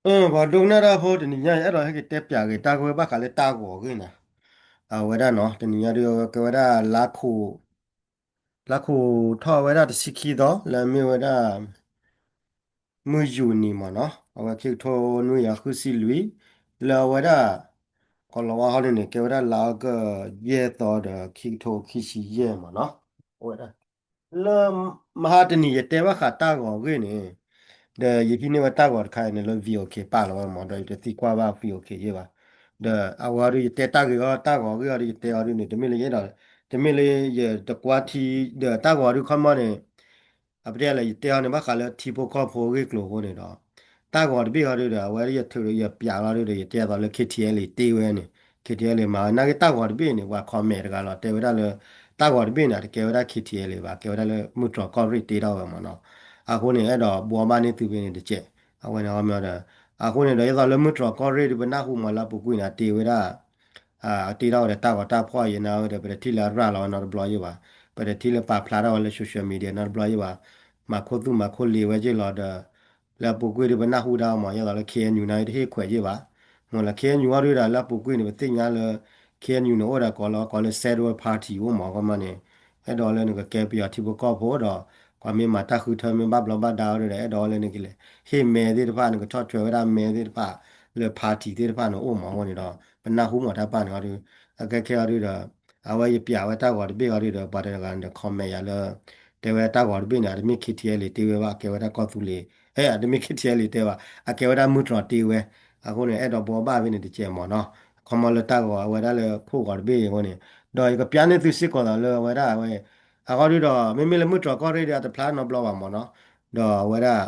ပှၤဒိကနၣ်တၢ်ဖိ တနံၤညါ ယအဲၣ်ဒိးဟဲက့ၤတဲပၠးက့ၤတၢ်ဂ့ၢ်ဘၣ်ဃးလၢတၢ်ဂီၤအဂ့ၢ်န့ၣ်, အဝဲဒၣ်နီၤ တနံၤညါဒုးကဲဝဲဒၣ် လါခိၣ်ထီၣ်ဝဲဒၣ်တဆံခံသီ လၢအမ့ၢ်ဝဲဒၣ် မုၢ်ယူၤနံၤမ့ၢ်နီၤ အဝဲခံကထိနွံကယၤဃုဆံလွံၢ် လၢအဝဲဒၣ် ကီၤလၤဝါဟီန့ၣ်န့ၣ် ကဲဝဲဒၣ်လါအီကူးယဲၢ်သီဒီး ခံကထိခံဆံယဲၢ်မ့ၢ်နီၤ အဝဲဒၣ် လၢမဟါတနံၤယတဲဘၣ်ဃးတၢ်ဂီၤအဂ့ၢ်န့ၣ်, ဒီးယဟံးန့ၢ်ဝဲတၢ်ဂီၤတခါအံၤန့ၣ် လၢ VOA ပာ်လီၤဝဲမ့ၢ် ဒီးယတသံကွၢ်ဘၣ် VOA ယဲၢ်ဘၣ်, ဒီးအဝဲအီၤဒုး ယတဲတၢ်ဂ့ၢ်အီၤ တၢ်ဂီၤအဂ့ၢ်အီၤဒုး ယတဲအီၤဒုးန့ၣ် တမ့ၢ်လၢယအဲၣ်ဒိး တမ့ၢ်လၢယတကွၢ်ထံ ဒီးတၢ်ဂီၤအီၤဒုးခီမီန့ၣ် အပတဲလဲၣ် ယတဲအီၤန့ၣ် ဘၣ်ဃးလၢထံဖိကီၢ်ဖိအဂ့ၢ်အကျိၤအဃိန့ၣ်ဒီး တၢ်ဂီၤတဘ့ၣ်အီၤဒုးဒီး အဝဲယထုးဒီးယပၠးလီၤဒုးဒီး ယတဲအသိးလၢ KTLA တ့ဝဲန့ၣ် KTLA မၤဝဲ နာ်က့တၢ်ဂီၤတဘ့ၣ်န့ၣ် ပှၤ comment တဂၤလီၤ တဲဝဲဒၣ်လၢ တၢ်ဂီၤတဘ့ၣ်န့ၣ် တကဲဝဲဒၣ် KTLA ဘၣ် ကဲဝဲဒၣ်လၢမုၢ်တြီၤကီၢ်ရ့ၣ်တ့ထီၣ်ဝဲမ့ၢ်နီၤ, အဃိန့ၣ် အဲၣ်ဒိးဘှီဘၣ်န့ၢ်သုဖဲန့ၣ်တကဲး အဝဲန့ၣ်အီၤမ့ၢ်ဒီး အဃိန့ၣ်ဒီး ဒ်သိးလၢမုၢ်တြီၤကီၢ်ရ့ၣ်ဒုး ပနၢ်ဟူမးလၢအပူၤကွံာ်န့ၣ် တ့ဝဲဒၣ် အတ့ထီၣ်ဝဲဒီးတၢ်ဂီၤတၢ်ဖီၣ်အံၤ ယနာ်ဝဲဒီး ပတထံၣ်လၢအရၤလီၤဝဲနီတဘျီယဲၢ်ဘၣ်, ပတထံၣ်လၢပာ်ဖျါထီၣ်ဝဲလၢ social media နီတဘျီယဲၢ်ဘၣ်, မၤခိၣ်သူၣ်မၤခိၣ်လ့ၤဝဲယဲၢ်လီၤဒီး လၢအပူၤကွံာ်ဒုး ပနၢ်ဟူဒၣ်မး ယဲၢ်လီၤလၢ KNU နာ်က့တဟ့ၣ်ခွဲးယဲၢ်ဘၣ်, မ့ၢ်လၢ KNU အီၤဒုးဒီး လၢအပူၤကွံာ်န့ၣ် ပသ့ၣ်ညါလၢ KNU န့ၣ် အိၣ်ဒီးကိးလၢ ကိးလၢ Federal Party အိၣ်မး ခီမီန့ၣ် အဲၣ်ဒိးလၢနကကဲပယီၤထံဖိကီၢ်ဖိဒီး ပှၤမ့ၢ်မၤတၢ်ဃုထၢမ့ၢ်ဘၣ်ဘျီဘၣ်ဒါအီၤဒုးဒီး အဲၣ်ဒိးလၢနကလဲၤ ဟ့ၣ်မဲသ့ၣ်တဖၣ် နကဆီၣ်ထွဲဝဲဒၣ်မဲသ့ၣ်တဖၣ် လၢ party သ့ၣ်တဖၣ်န့ၣ်အိၣ်မးအဃိန့ၣ်ဒီး ပနၢ်ဟူမးတၢ်ပာ်န့ၣ်အီၤဒုး အခဲခဲအီၤဒုးဒီး အဝဲယပၠးဝဲတၢ်ဂီၤတဘ့ၣ်အီၤဒုးဒီး ပှၤတဂၤန့ၣ်ဒီး comment ယၤလၢ တဲဝဲတၢ်ဂီၤတဘ့ၣ်န့ၣ် အတမ့ၢ် KTLA တ့ဝဲဘၣ် အကဲဝဲဒၣ်ကီၢ်သူလ့ၤ အဲ အတမ့ၢ် KTLA တ့ဘၣ် အကဲဝဲဒၣ်မုၢ်တြီၤတ့ဝဲ, အဃိန့ၣ် အဲၣ်ဒိးဘှီဘၣ်ဖဲန့ၣ်တကဲးမးနီၤ, ခီမီလၢတၢ်ဂီၤအဝဲဒၣ်လၢခိၣ်ဂီၤတဘ့ၣ်အံၤအဃိန့ၣ်, ဒီးယကပၠးန့ၢ်သုစ့ၢ်ကီးသးလၢအဝဲဒၣ်အဝဲ အဂီၢ်ဒုးဒီး မ့မ့ၢ်လၢမုၢ်တြီၤကီၢ်ရ့ၣ်ဒုး အတဖျါနီတဘျီဘၣ်မးနီၤ, ဒီးအဝဲဒၣ်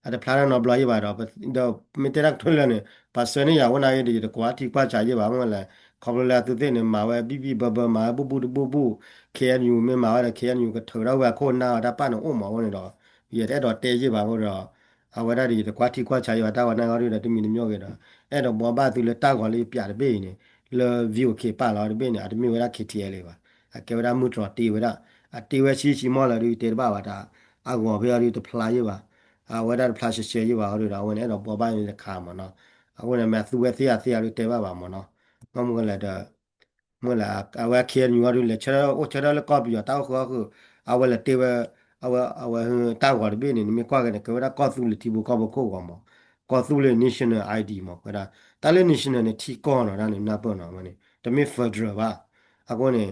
အတဖျါနီတဘျီယဲၢ်ဘၣ်ဒီး ဒီးမ့ၢ်တဲတၢ်ကတိၤလၢန့ၣ် ပှၤဆှၢန့ၢ်ယၤဝဲနာ်က့ဒီး ယတကွၢ်ထံကွၢ်ဆးယဲၢ်ဘၣ် မ့ၢ်လဲၣ်, ခီဖျိလၢအသုသ့ၣ်န့ၣ် မၤဝဲဘံၣ်ဘံၣ်ဘၢဘၢ မၤဝဲဘူၣ်ဘူၣ်တဘူၣ်ဘူၣ်, KNU မ့ၢ်မၤဝဲဒီး KNU ကထုးထီၣ်ဝဲအခိၣ်နၢ်အတၢ်ပာ်န့ၣ်အိၣ်မးအဃိန့ၣ်ဒီး ယတအဲၣ်ဒိးတဲယဲၢ်ဘၣ်အဃိဒီး အဝဲဒၣ်ဒီး ယတကွၢ်ထံကွၢ်ဆးယဲၢ်ဘၣ် တၢ်ဂီၤနာ်က့အီၤဒုးဒီး တမံၤတမံၤဂ့ၤဒီး အဲၣ်ဒိးဘှီဘၣ်သုလၢတၢ်ဂီၤလၢယပၠးတဘ့ၣ်အံၤန့ၣ် လၢ VOA ပာ်လီၤတဘ့ၣ်န့ၣ် အတမ့ၢ်ဝဲဒၣ် KTLA ဘၣ်, အကဲဝဲဒၣ်မုၢ်တြီၤတ့ဝဲဒၣ်, အတ့ဝဲဆံးဆံးမီၢ်လၢဒုး ယတဲတဘၣ်ဘၣ်တၢ်, အဂီၤဖဲအီၤဒုးတဖျါယဲၢ်ဘၣ်, အဝဲဒၣ်တဖျါဆှဲဆှဲယဲၢ်ဘၣ်အဃိဒီး အဝဲန့ၣ်အဲၣ်ဒိးဘှီဘၣ်န့ၣ်တခါမးနီၤ, အဃိန့ၣ် မ့ၢ်အသူဝဲသ့အသ့အီၤဒုးတဲဘၣ်ဘၣ်မးနီၤ, မ့ၢ်မုၢ်ကလဲၣ်ဒီး မ့ၢ်လၢ အဝဲ KNU အီၤဒုးလဲၤဆၢထၢၣ်အိၣ်ဆၢထၢၣ်လၢကီၢ်ပယီၤတၢ်အိၣ်ဃုာ်အီၣ်ဃုာ်, အဝဲလဲၤတ့ဝဲ အဝဲ အဝဲ တၢ်ဂီၤတဘ့ၣ်န့ၣ် နမ့ၢ်ကွၢ်က့ၤန့ၣ် ကဲဝဲဒၣ်ကီၢ်သူလ့ၤထံဖိကီၢ်ဖိခိၣ်ဂီၤမး, ကီၢ်သူလ့ၤ national ID မး ဝဲဒၣ်, တၢ်လၢ national န့ၣ် ထံကီၢ်နီၤ တၢ်န့ၣ်နၢ်ပၢၢ်နီၤ ဝဲန့ၣ် တမ့ၢ် federal ဘၣ်, အဃိန့ၣ်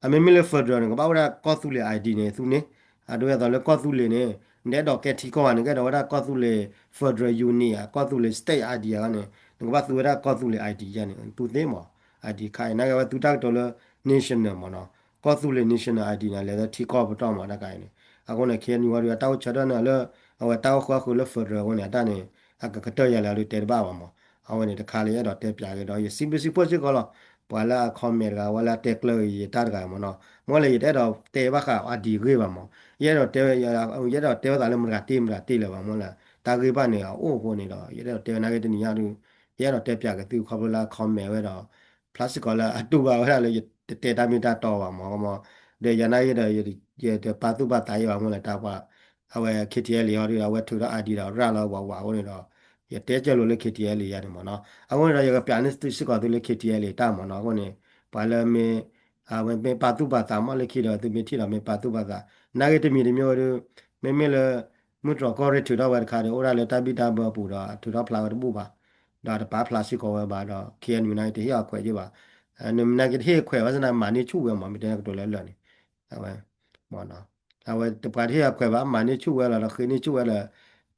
အမ့မ့ၢ်လၢ federal န့ၣ် ကဘၣ်ဝဲဒၣ်ကီၢ်သူလ့ၤ ID န့ၣ် သုန့ၣ်, အဒိအသိးလၢကီၢ်သူလ့ၤန့ၣ် နအဲၣ်ဒိးကဲထံကီၢ်ဘၣ်န့ၣ် ကအဲၣ်ဒိးဝဲဒၣ်ကီၢ်သူလ့ၤ federal unit အကီၢ်သူလ့ၤ state ID အဂီၢ်န့ၣ် နကဘၣ်သူဝဲဒၣ်ကီၢ်သူလ့ၤ ID ယါန့ၣ် သူသ့မး, ID ခါအံၤ နာ်က့ဝဲသူတၢ်ကတိၤလၢ national မးနီၤ, ကီၢ်သူလ့ၤ national ID န့ၣ် လဲၤလၢထံကီၢ်ပတီၢ်မး တၢ်ခါအံၤန့ၣ်, အဃိန့ၣ် KNU အီၤဒုး အတၢ်အိၣ်ဆၢထၢၣ်န့ၣ်လၢ အဝဲတၢ်အိၣ်ဃုာ်အီၣ်ဃုာ်လၢ federal အဃိန့ၣ် အတၢ်န့ၣ် အကကတၢၢ်ယၤလၢအဒုးတဲတဘၣ်ဘၣ်မး, အဝဲန့ၣ်တခါလၢယအဲၣ်ဒိးတဲပၠးက့ၤဒီး ယစံးဘျုးစံးဖှိၣ်စ့ၢ်ကီးလီၤ, ပှၤလၢအ comment တဂၤ ဝဲလၢအတဲကျၢၤဂ့ၤယတၢ်တဂၤမးနီၤ, မ့ၢ်လၢယတအဲၣ်ဒိးတဲဘၣ်ဃး ID ဂ့ၢ်ဘၣ်မး, ယအဲၣ်ဒိးတဲ ယအဲၣ်ဒိးတဲဝဲသးလၢမတၤတဂၤတ့မတၤတဂၤတ့လၢၤဘၣ်မးလၢ တၢ်ဂ့ၢ်ဘၣ်န့ၣ် အအိၣ်အဃိန့ၣ်ဒီး ယအဲၣ်ဒိးတဲဝဲနာ်က့တနံၤညါဒုး ယအဲၣ်ဒိးတဲပၠးက့ၤသုခီဖျိလၢအ comment ဝဲဒီး ဖျါစ့ၢ်ကီးလၢအတူၢ်ဘၣ်ဝဲဒၣ်လၢယတတဲတၢ်မ့ၢ်တၢ်တီဘၣ်မး, ဒီးယၤနာ်က့ဒီး ယတပာ်သူၣ်ပာ်သးယဲၢ်ဘၣ်မးလၢတၢ်ပှၤ အဝဲ KTLA အီၤဒုး အဝဲထုးထီၣ် ID ဒီးရၤလီၤဝးဝးအဃိန့ၣ်ဒီး ယတဲကၢလိာ်လၢ KTLA ယါန့ၣ်မးနီၤ, အဃိန့ၣ်ဒီး ယကပၠးန့ၢ်သုစ့ၢ်ကီးသုလၢ KTLA တၢ်မးနီၤ, အဃိန့ၣ် ပှၤလၢမ့ၢ် အဝဲမ့ၢ်ပာ်သူၣ်ပာ်သးမးလၢခံဒီး သုမ့ၢ်ထံၣ်ဒီးမ့ၢ်ပာ်သူၣ်ပာ်သး, နာ်က့တမံၤတမံၤဝဲဒုး မ့မ့ၢ်လၢ မုၢ်တြီၤကီၢ်ရ့ၣ်ထုးထီၣ်ဝဲတခါဒီး အိၣ်ဒၣ်လၢတၢ်ဘံၣ်တၢ်ဘၢအပူၤဒီး ထုးထီၣ်ဖျါဝဲတဘူၣ်ဘၣ်, ဒီးတပာ်ဖျါစ့ၢ်ကီးဝဲဘၣ်ဒီး KNU နာ်က့တဟ့ၣ်အီၤခွဲးယဲၢ်ဘၣ်, နမ့ၢ်နာ်က့တဟ့ၣ်ခွဲးဘၣ်ဆၣ်န့ၣ် မၤန့ၢ်ဆူၣ်ဝဲမး မ့ၢ်တဲကတိၤလၢလၢာ်န့ၣ် အဝဲ အဝဲတပှၤတဟ့ၣ်အခွဲးဘၣ် မၤန့ၢ်ဆူၣ်ဝဲလီၤဒီးဃ့န့ၢ်ဆူၣ်ဝဲလၢ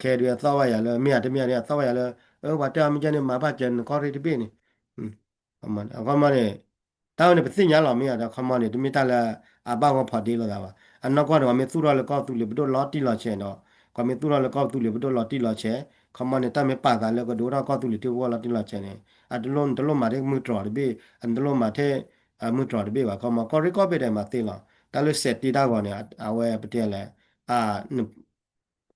ခဲဒုးအသီၣ်ဘၣ်ယၤလၢ မ့ၢ်အတမ့ၢ်အတသီၣ်ဘၣ်ယၤလၢ အၢ ပှၤတဲအီၤမ့ၢ်ကဲန့ၣ် မၤဘၣ်ကဲနကီၢ်ရ့ၣ်တဘ့ၣ်န့ၣ်, အခီမီန့ၣ် တၢ်ဝဲန့ၣ် ပသ့ၣ်ညါလီၤမ့ၢ်ဧါဒီး အခီမီန့ၣ် တမ့ၢ်တၢ်လၢအဘၣ်ဂီၢ်ဖီဒ့လိာ်သးဘၣ်. အနီၢ်ကီၢ်န့ၣ် ပှၤမ့ၢ်သူၣ်ထီၣ်လၢကီၢ်သူလ့ၤပဒိၣ်လီၤတံၢ်လီၤဆဲးဒီး ပှၤမ့ၢ်သူၣ်ထီၣ်လၢကီၢ်သူလ့ၤပဒိၣ်လီၤတံၢ်လီၤဆဲး အခီမီန့ၣ် တၢ်မ့ၢ်ပာ်သးလၢကဒိးထီၣ်ကီၢ်သူလ့ၤထံဖိကီၢ်ဖိလီၤတံၢ်လီၤဆဲးန့ၣ် အတလိၣ် နတလိၣ်မၤထဲမုၢ်တြီၤတဘ့ၣ် အနတလိၣ်မၤထဲ မုၢ်တြီၤတဘ့ၣ်ဘၣ်. အခီမီ ကီၢ်ရ့ၣ်ကီၢ်ဘ့ၣ်ဒဲးမၤသ့လီၤ. တၢ်လၢစဲးတ့တၢ်ဂီၤန့ၣ် အဝဲပတဲလဲၣ်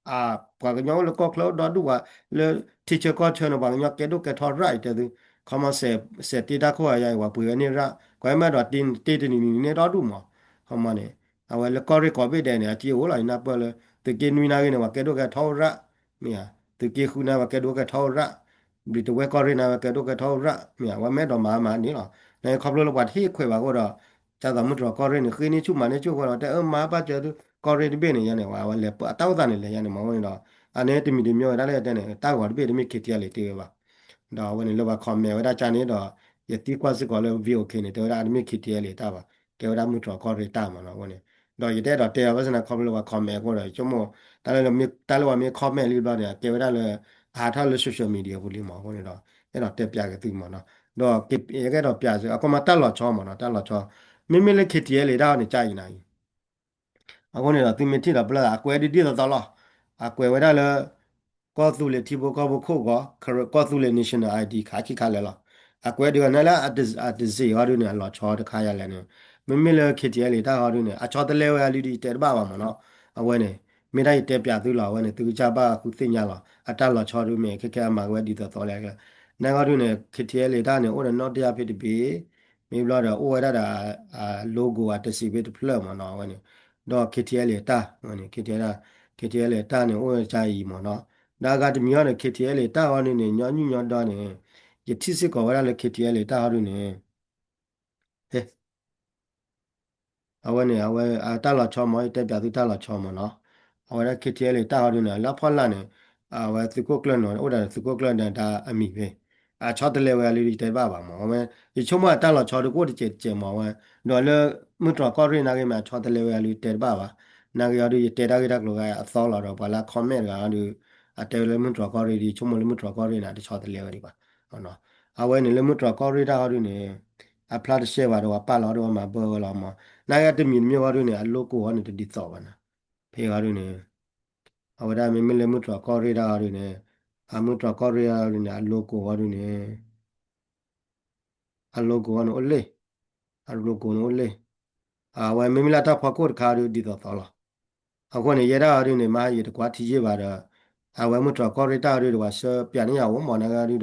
အ ပှၤကညီအိၣ်လၢကီၢ်ချၢအိၣ်ဒီဒူၣ်ဝဲ လၢထံဆၢကီၢ်ဆၢန့ၣ် ပှၤကညီကဲဒိၣ်ကဲထီရၣ်အံၤတဲသု, ခီမီ စဲးတ့တၢ်ခိၣ်အယါအံၤ ပှၤပှ့ၤဝဲန့ၢ်ရၣ် ကွၢ်မ့ၢ်ဒီးတ့တနံၤနံၤန့ၣ်ဒီဒူၣ်မး. ခီမီန့ၣ် အဝဲလၢကီၢ်ရ့ၣ်ကီၢ်ဘ့ၣ်ဒဲးန့ၣ် အစ့အိၣ်လီၤ ယနၢ်ပၢၢ်လၢ သုးက့နွံနာ်ဂ့ၤန့ၣ် ပှၤကဲဒိၣ်ကဲထီအိၣ်ရၣ် မ့ၢ်ဧါ. သုးက့ဃုန့ၣ် အဝဲကဲဒိၣ်ကဲထီအိၣ်ရၣ်, ဘျံးတဝဲၢ်ကီၢ်ရ့ၣ်န့ၣ် အဝဲကဲဒိၣ်ကဲထီအိၣ်ရၣ်, မ့ၢ်ဧါ, အဝဲမ့ၢ်အဲၣ်ဒိးမၤမၤန့ၣ်လီၤ. နခီဖျိလၢပှၤတဟ့ၣ်ခွဲးဘၣ်အဃိဒီး ကၢ်သိးမုၢ်တြီၢ်ကီၢ်ရ့ၣ်န့ၣ် ဃ့န့ၢ်ဆူၣ်မၤန့ၢ်ဆူၣ်အဃိဒီး တဲအၢမၤပာ်စၢၤသု ကီၢ်ရ့ၣ်တဘ့ၣ်န့ၣ် ယၤန့ၣ် အဝဲလဲၤပာ်တၢ်အိၣ်သးန့ၣ်လဲၤယၤန့ၣ်မ့ၢ်အဃိန့ၣ်ဒီး အန့ၣ်တမံၤတမံၤဝဲဒၣ်လၢတဲန့ၣ် တၢ်ဂီၤတဘ့ၣ်တမ့ၢ် K T L A တ့ဝဲဘၣ်. ဒီးအဝဲန့ၣ်လၢပှၤ comment ဝဲဒၣ်ကၢ်န့ၣ်ဒီး ယသံကွၢ်စ့ၢ်ကီးလၢ V O K န့ၣ် တဲဝဲဒၣ်အတမ့ၢ် K T L A တၢ်ဘၣ်, ကဲဝဲဒၣ်မုၢ်တြီၢ်ကီၢ်ရ့ၣ်တၢ်မ့ၢ်နီၤ အဝဲန့ၣ်. ဒီးယတအဲၣ်ဒိးတဲအီၤဘၣ်ဆၣ်န့ၣ် ခီဖျိလၢပှၤ comment အဃိဒီး ဆိကမိၣ် တၢ်လၢ တၢ်လၢပှၤမ့ၢ် comment လံဘျီန့ၣ် အကဲဝဲဒၣ်လၢ အဟးထီၣ်လၢ social media ပူၤလံမ့ၢ်အဃိန့ၣ်ဒီး အဲၣ်ဒိးတဲပျးက့ၤသုမ့ၢ်နီၤ. ဒီးယကအဲၣ်ဒိးပျးစ့ၢ် အကမၤတၢ်လီၤဆီမ့ၢ်နီၤ တၢ်လီၤဆီ, မ့မ့ၢ်လၢ K T L A တၢ်အီၤန့ၣ် ကၢ်အံၤနၤအံၤ အဃိန့ၣ်ဒီး သုမ့ၢ်ထံၣ်ဒီးပျၢ် အကွဲးဒ်ဒ်သိးသိးလီၤ. အကွဲးဝဲဒၣ်လၢ ကီၢ်သူလ့ၤထံဖိကီၢ်ဖိခိၣ်ဂီၤ ကီၢ်သူလ့ၤ national I D ခးခံခါလၢာ်လီၤ. အကွဲးဒ်ဝဲန့ၣ်လၢ အတစ့ၢ်အီၤဒုန့ၣ် အလီၤဆီတခါယၤလဲၣ်န့ၣ်, မ့မ့ၢ်လၢ K T L A တၢ်အီၤဒုန့ၣ် အဆီတလဲဝဲအလံဒီးယတဲတဘၣ်ဘၣ်မ့ၢ်နီၤ. အဝဲန့ၣ် မ့ၢ်ဒၣ်ယတဲပျးသုလီၤ အဝဲန့ၣ် သုကစၢ်ဘၣ်ဃုသ့ၣ်ညါလီၤ အတၢ်လီၤဆီဒုမ့ၢ်ခဲကဲအမၤကဝဲဒ်သိးသိးလဲၣ်. နဂီၢ်ဒုန့ၣ် K T L A တၢ်န့ၣ် အိၣ်ဒီးနီၣ်တယၢ်ဖဲတဘ့ၣ် မ့ၢ်ဘျီဒီး အိၣ်ဝဲဒၣ်ဒီး အ logo အတစံးဖဲတဖျၢၣ်မ့ၢ်နီၤ အဝဲန့ၣ်, ဒီး K T L A တၢ် K T L A တၢ်န့ၣ် အိၣ်ဝဲဒၣ်အံၤမ့ၢ်နီၤ, ဒီးအဂၤတမံၤအီၤန့ၣ် K T L A တၢ်ဟီဒုန့ၣ် ညီနုၢ်ညီဒီန့ၣ် ယထံၣ်စ့ၢ်ကီးဝဲဒၣ်လၢ K T L A တၢ်ဟီဒုန့ၣ် အဝဲန့ၣ် အဝဲတၢ်လီၤဆီမ့ၢ် ယတဲပျးသုတၢ်လီၤဆီမ့ၢ်နီၤ, အဝဲဒၣ် K T L A တၢ်ဟီဒုန့ၣ် လၢအဖီလာ်န့ၣ် အဝဲသုးခိၣ်ကျၢၢ်နီၤ အိၣ်ဒီးသုးခိၣ်ကျၢၢ်ဒီးတၢ်အမံၤဖဲ အဆီတလဲဝဲအလံဒီးယတဲတဘၣ်ဘၣ်မ့ၢ် အဝဲ ယဆိကမိၣ်အတၢ်လီၤဆီဒုကအိၣ်တစဲးတစဲးမ့ၢ်ဝဲ, ဒီးလၢမုၢ်တြီၢ်ကီၢ်ရ့ၣ်နာ်က့မ့ၢ် အဆီတလဲဝဲအလံတဲတဘၣ်ဘၣ်, နာ်က့အီၤဒု ယတဲတၢ်ဂ့ၢ်တၢ်ကျိၤဂၤအသီလီၤဒီး ပှၤလၢအ comment တဂၤအီၤဒု အတဲဝဲလၢမုၢ်တြီၢ်ကီၢ်ရ့ၣ်ဒု ဆိကမိၣ်လၢမုၢ်တြီၢ်ကီၢ်ရ့ၣ်န့ၣ် တဆီတလဲဝဲဒံးဘၣ်, အဝဲန့ၣ်လၢမုၢ်တြီၢ်ကီၢ်ရ့ၣ်တၢ်ဟီဒုန့ၣ် အဖျါတရှဲဘၣ်ဒီးပာ်လီၤဒီးမၤဘၢဝဲလီၤမ့ၢ်, နာ်က့တမံၤတမံၤဟီဒုန့ၣ် အ logo ဟီန့ၣ်တဒ်သိးဘၣ်နီၤ, ဖဲဟီဒုန့ၣ် အဝဲဒၣ်မ့မ့ၢ်လၢမုၢ်တြီၢ်ကီၢ်ရ့ၣ်တၢ်ဟီဒုန့ၣ် အမုၢ်တြီၢ်ကီၢ်ရ့ၣ်ဟီဒုန့ၣ် အ logo ဟီန့ၣ်အိၣ်လ့ၣ်, အ logo န့ၣ်အိၣ်လ့ၣ်, အဝဲမ့မ့ၢ်လၢတၢ်ဖီခိၣ်တခါဒုဒ်သိးသိးလီၤ, အဃိန့ၣ် ယဲဒၣ်ဟီဒုန့ၣ် မ့ၢ်ယတကွၢ်ထံယ့ၢ်ဘၣ်ဒီး အဝဲမုၢ်တြီၢ်ကီၢ်ရ့ၣ်တၢ်ဟီဒုဒီး ပှၤဆှၢပျးန့ၢ်ယၤအိၣ်မ့ၢ်နာ်က့ဒုဒီး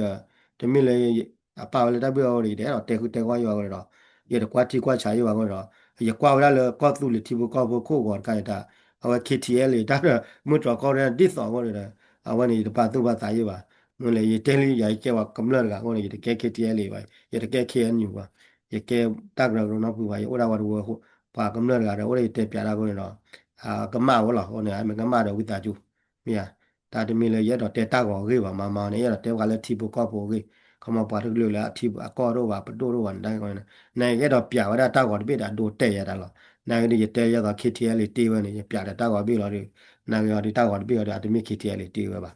တမ့ၢ်လၢ အပာ်ဝဲလၢတၢ်ဘ့ၣ်အီၤဒီး ယတအဲၣ်ဒိးတဲဃုတဲဂီၢ်ယွၤဝဲဒီး ယတကွၢ်ထံကွၢ်ဆးယ့ၢ်ဘၣ်အဃိဒီး ယကွၢ်ဝဲဒၣ်လၢကီၢ်သူလ့ၤထံဖိကီၢ်ဖိခိၣ်ဂီၤတခါန့ၣ်တၢ်, အဝဲ K T L A တၢ်ဒီး မုၢ်တြီၢ်ကီၢ်ရ့ၣ်ဒ်သိးအဃိန့ၣ်ဒီး အဝဲန့ၣ် ယတပာ်သူၣ်ပာ်သးယ့ၢ်ဘၣ်, မ့ၢ်လဲၣ် ယတဲလံယၤ ယကဲပှၤကမျၢၢ်တဂၤအဃိန့ၣ် ယတကဲ K T L A ဘၣ်, ယတကဲ K N U ဘၣ်, ယကဲတၢ်ကရၢကရိနီတဖုဘၣ်, ယအိၣ်ဒၣ်ဝဲတဝၢအဃိ ပှၤကမျၢၢ်တဂၤဒီး အိၣ်ဒၣ်ယတဲပျးတၢ်အဃိန့ၣ်ဒီး ကမၣ်ဝဲလီၤ, အဃိန့ၣ် မ့ၢ်ကမၣ်ဒီးဝံသးစူၤ, မ့ၢ်ဧါ, တၢ်တမ့ၢ်လၢယအဲၣ်ဒိးတဲတၢ်ဂီၤအဂ့ၢ်ဘၣ်, မၤမၤန့ၣ် ယအဲၣ်ဒိးတဲပှၤလၢထံဖိကီၢ်ဖိအဂ့ၢ်, ခီမီပှၤတကလုာ်လၢအထံအကီၢ်တအိၣ်ဘၣ် ပဒိၣ်တအိၣ်ဘၣ်န့ၣ် တၢ်ဂီၤန့ၣ် နကအဲၣ်ဒိးပျးဝဲဒၣ်တၢ်ဂီၤတဘ့ၣ်ဒီး အဒိတဲယၤတၢ်လီၤ, နကဒီး ယတဲယဲသိး K T L A တ့ဝဲန့ၣ် ယပျးဒီးတၢ်ဂီၤဘ့ၣ်လီၤဒီး နကဒီးတၢ်ဂီၤတဘ့ၣ်အီၤဒီး အတမ့ၢ် K T L A တ့ဝဲဘၣ်,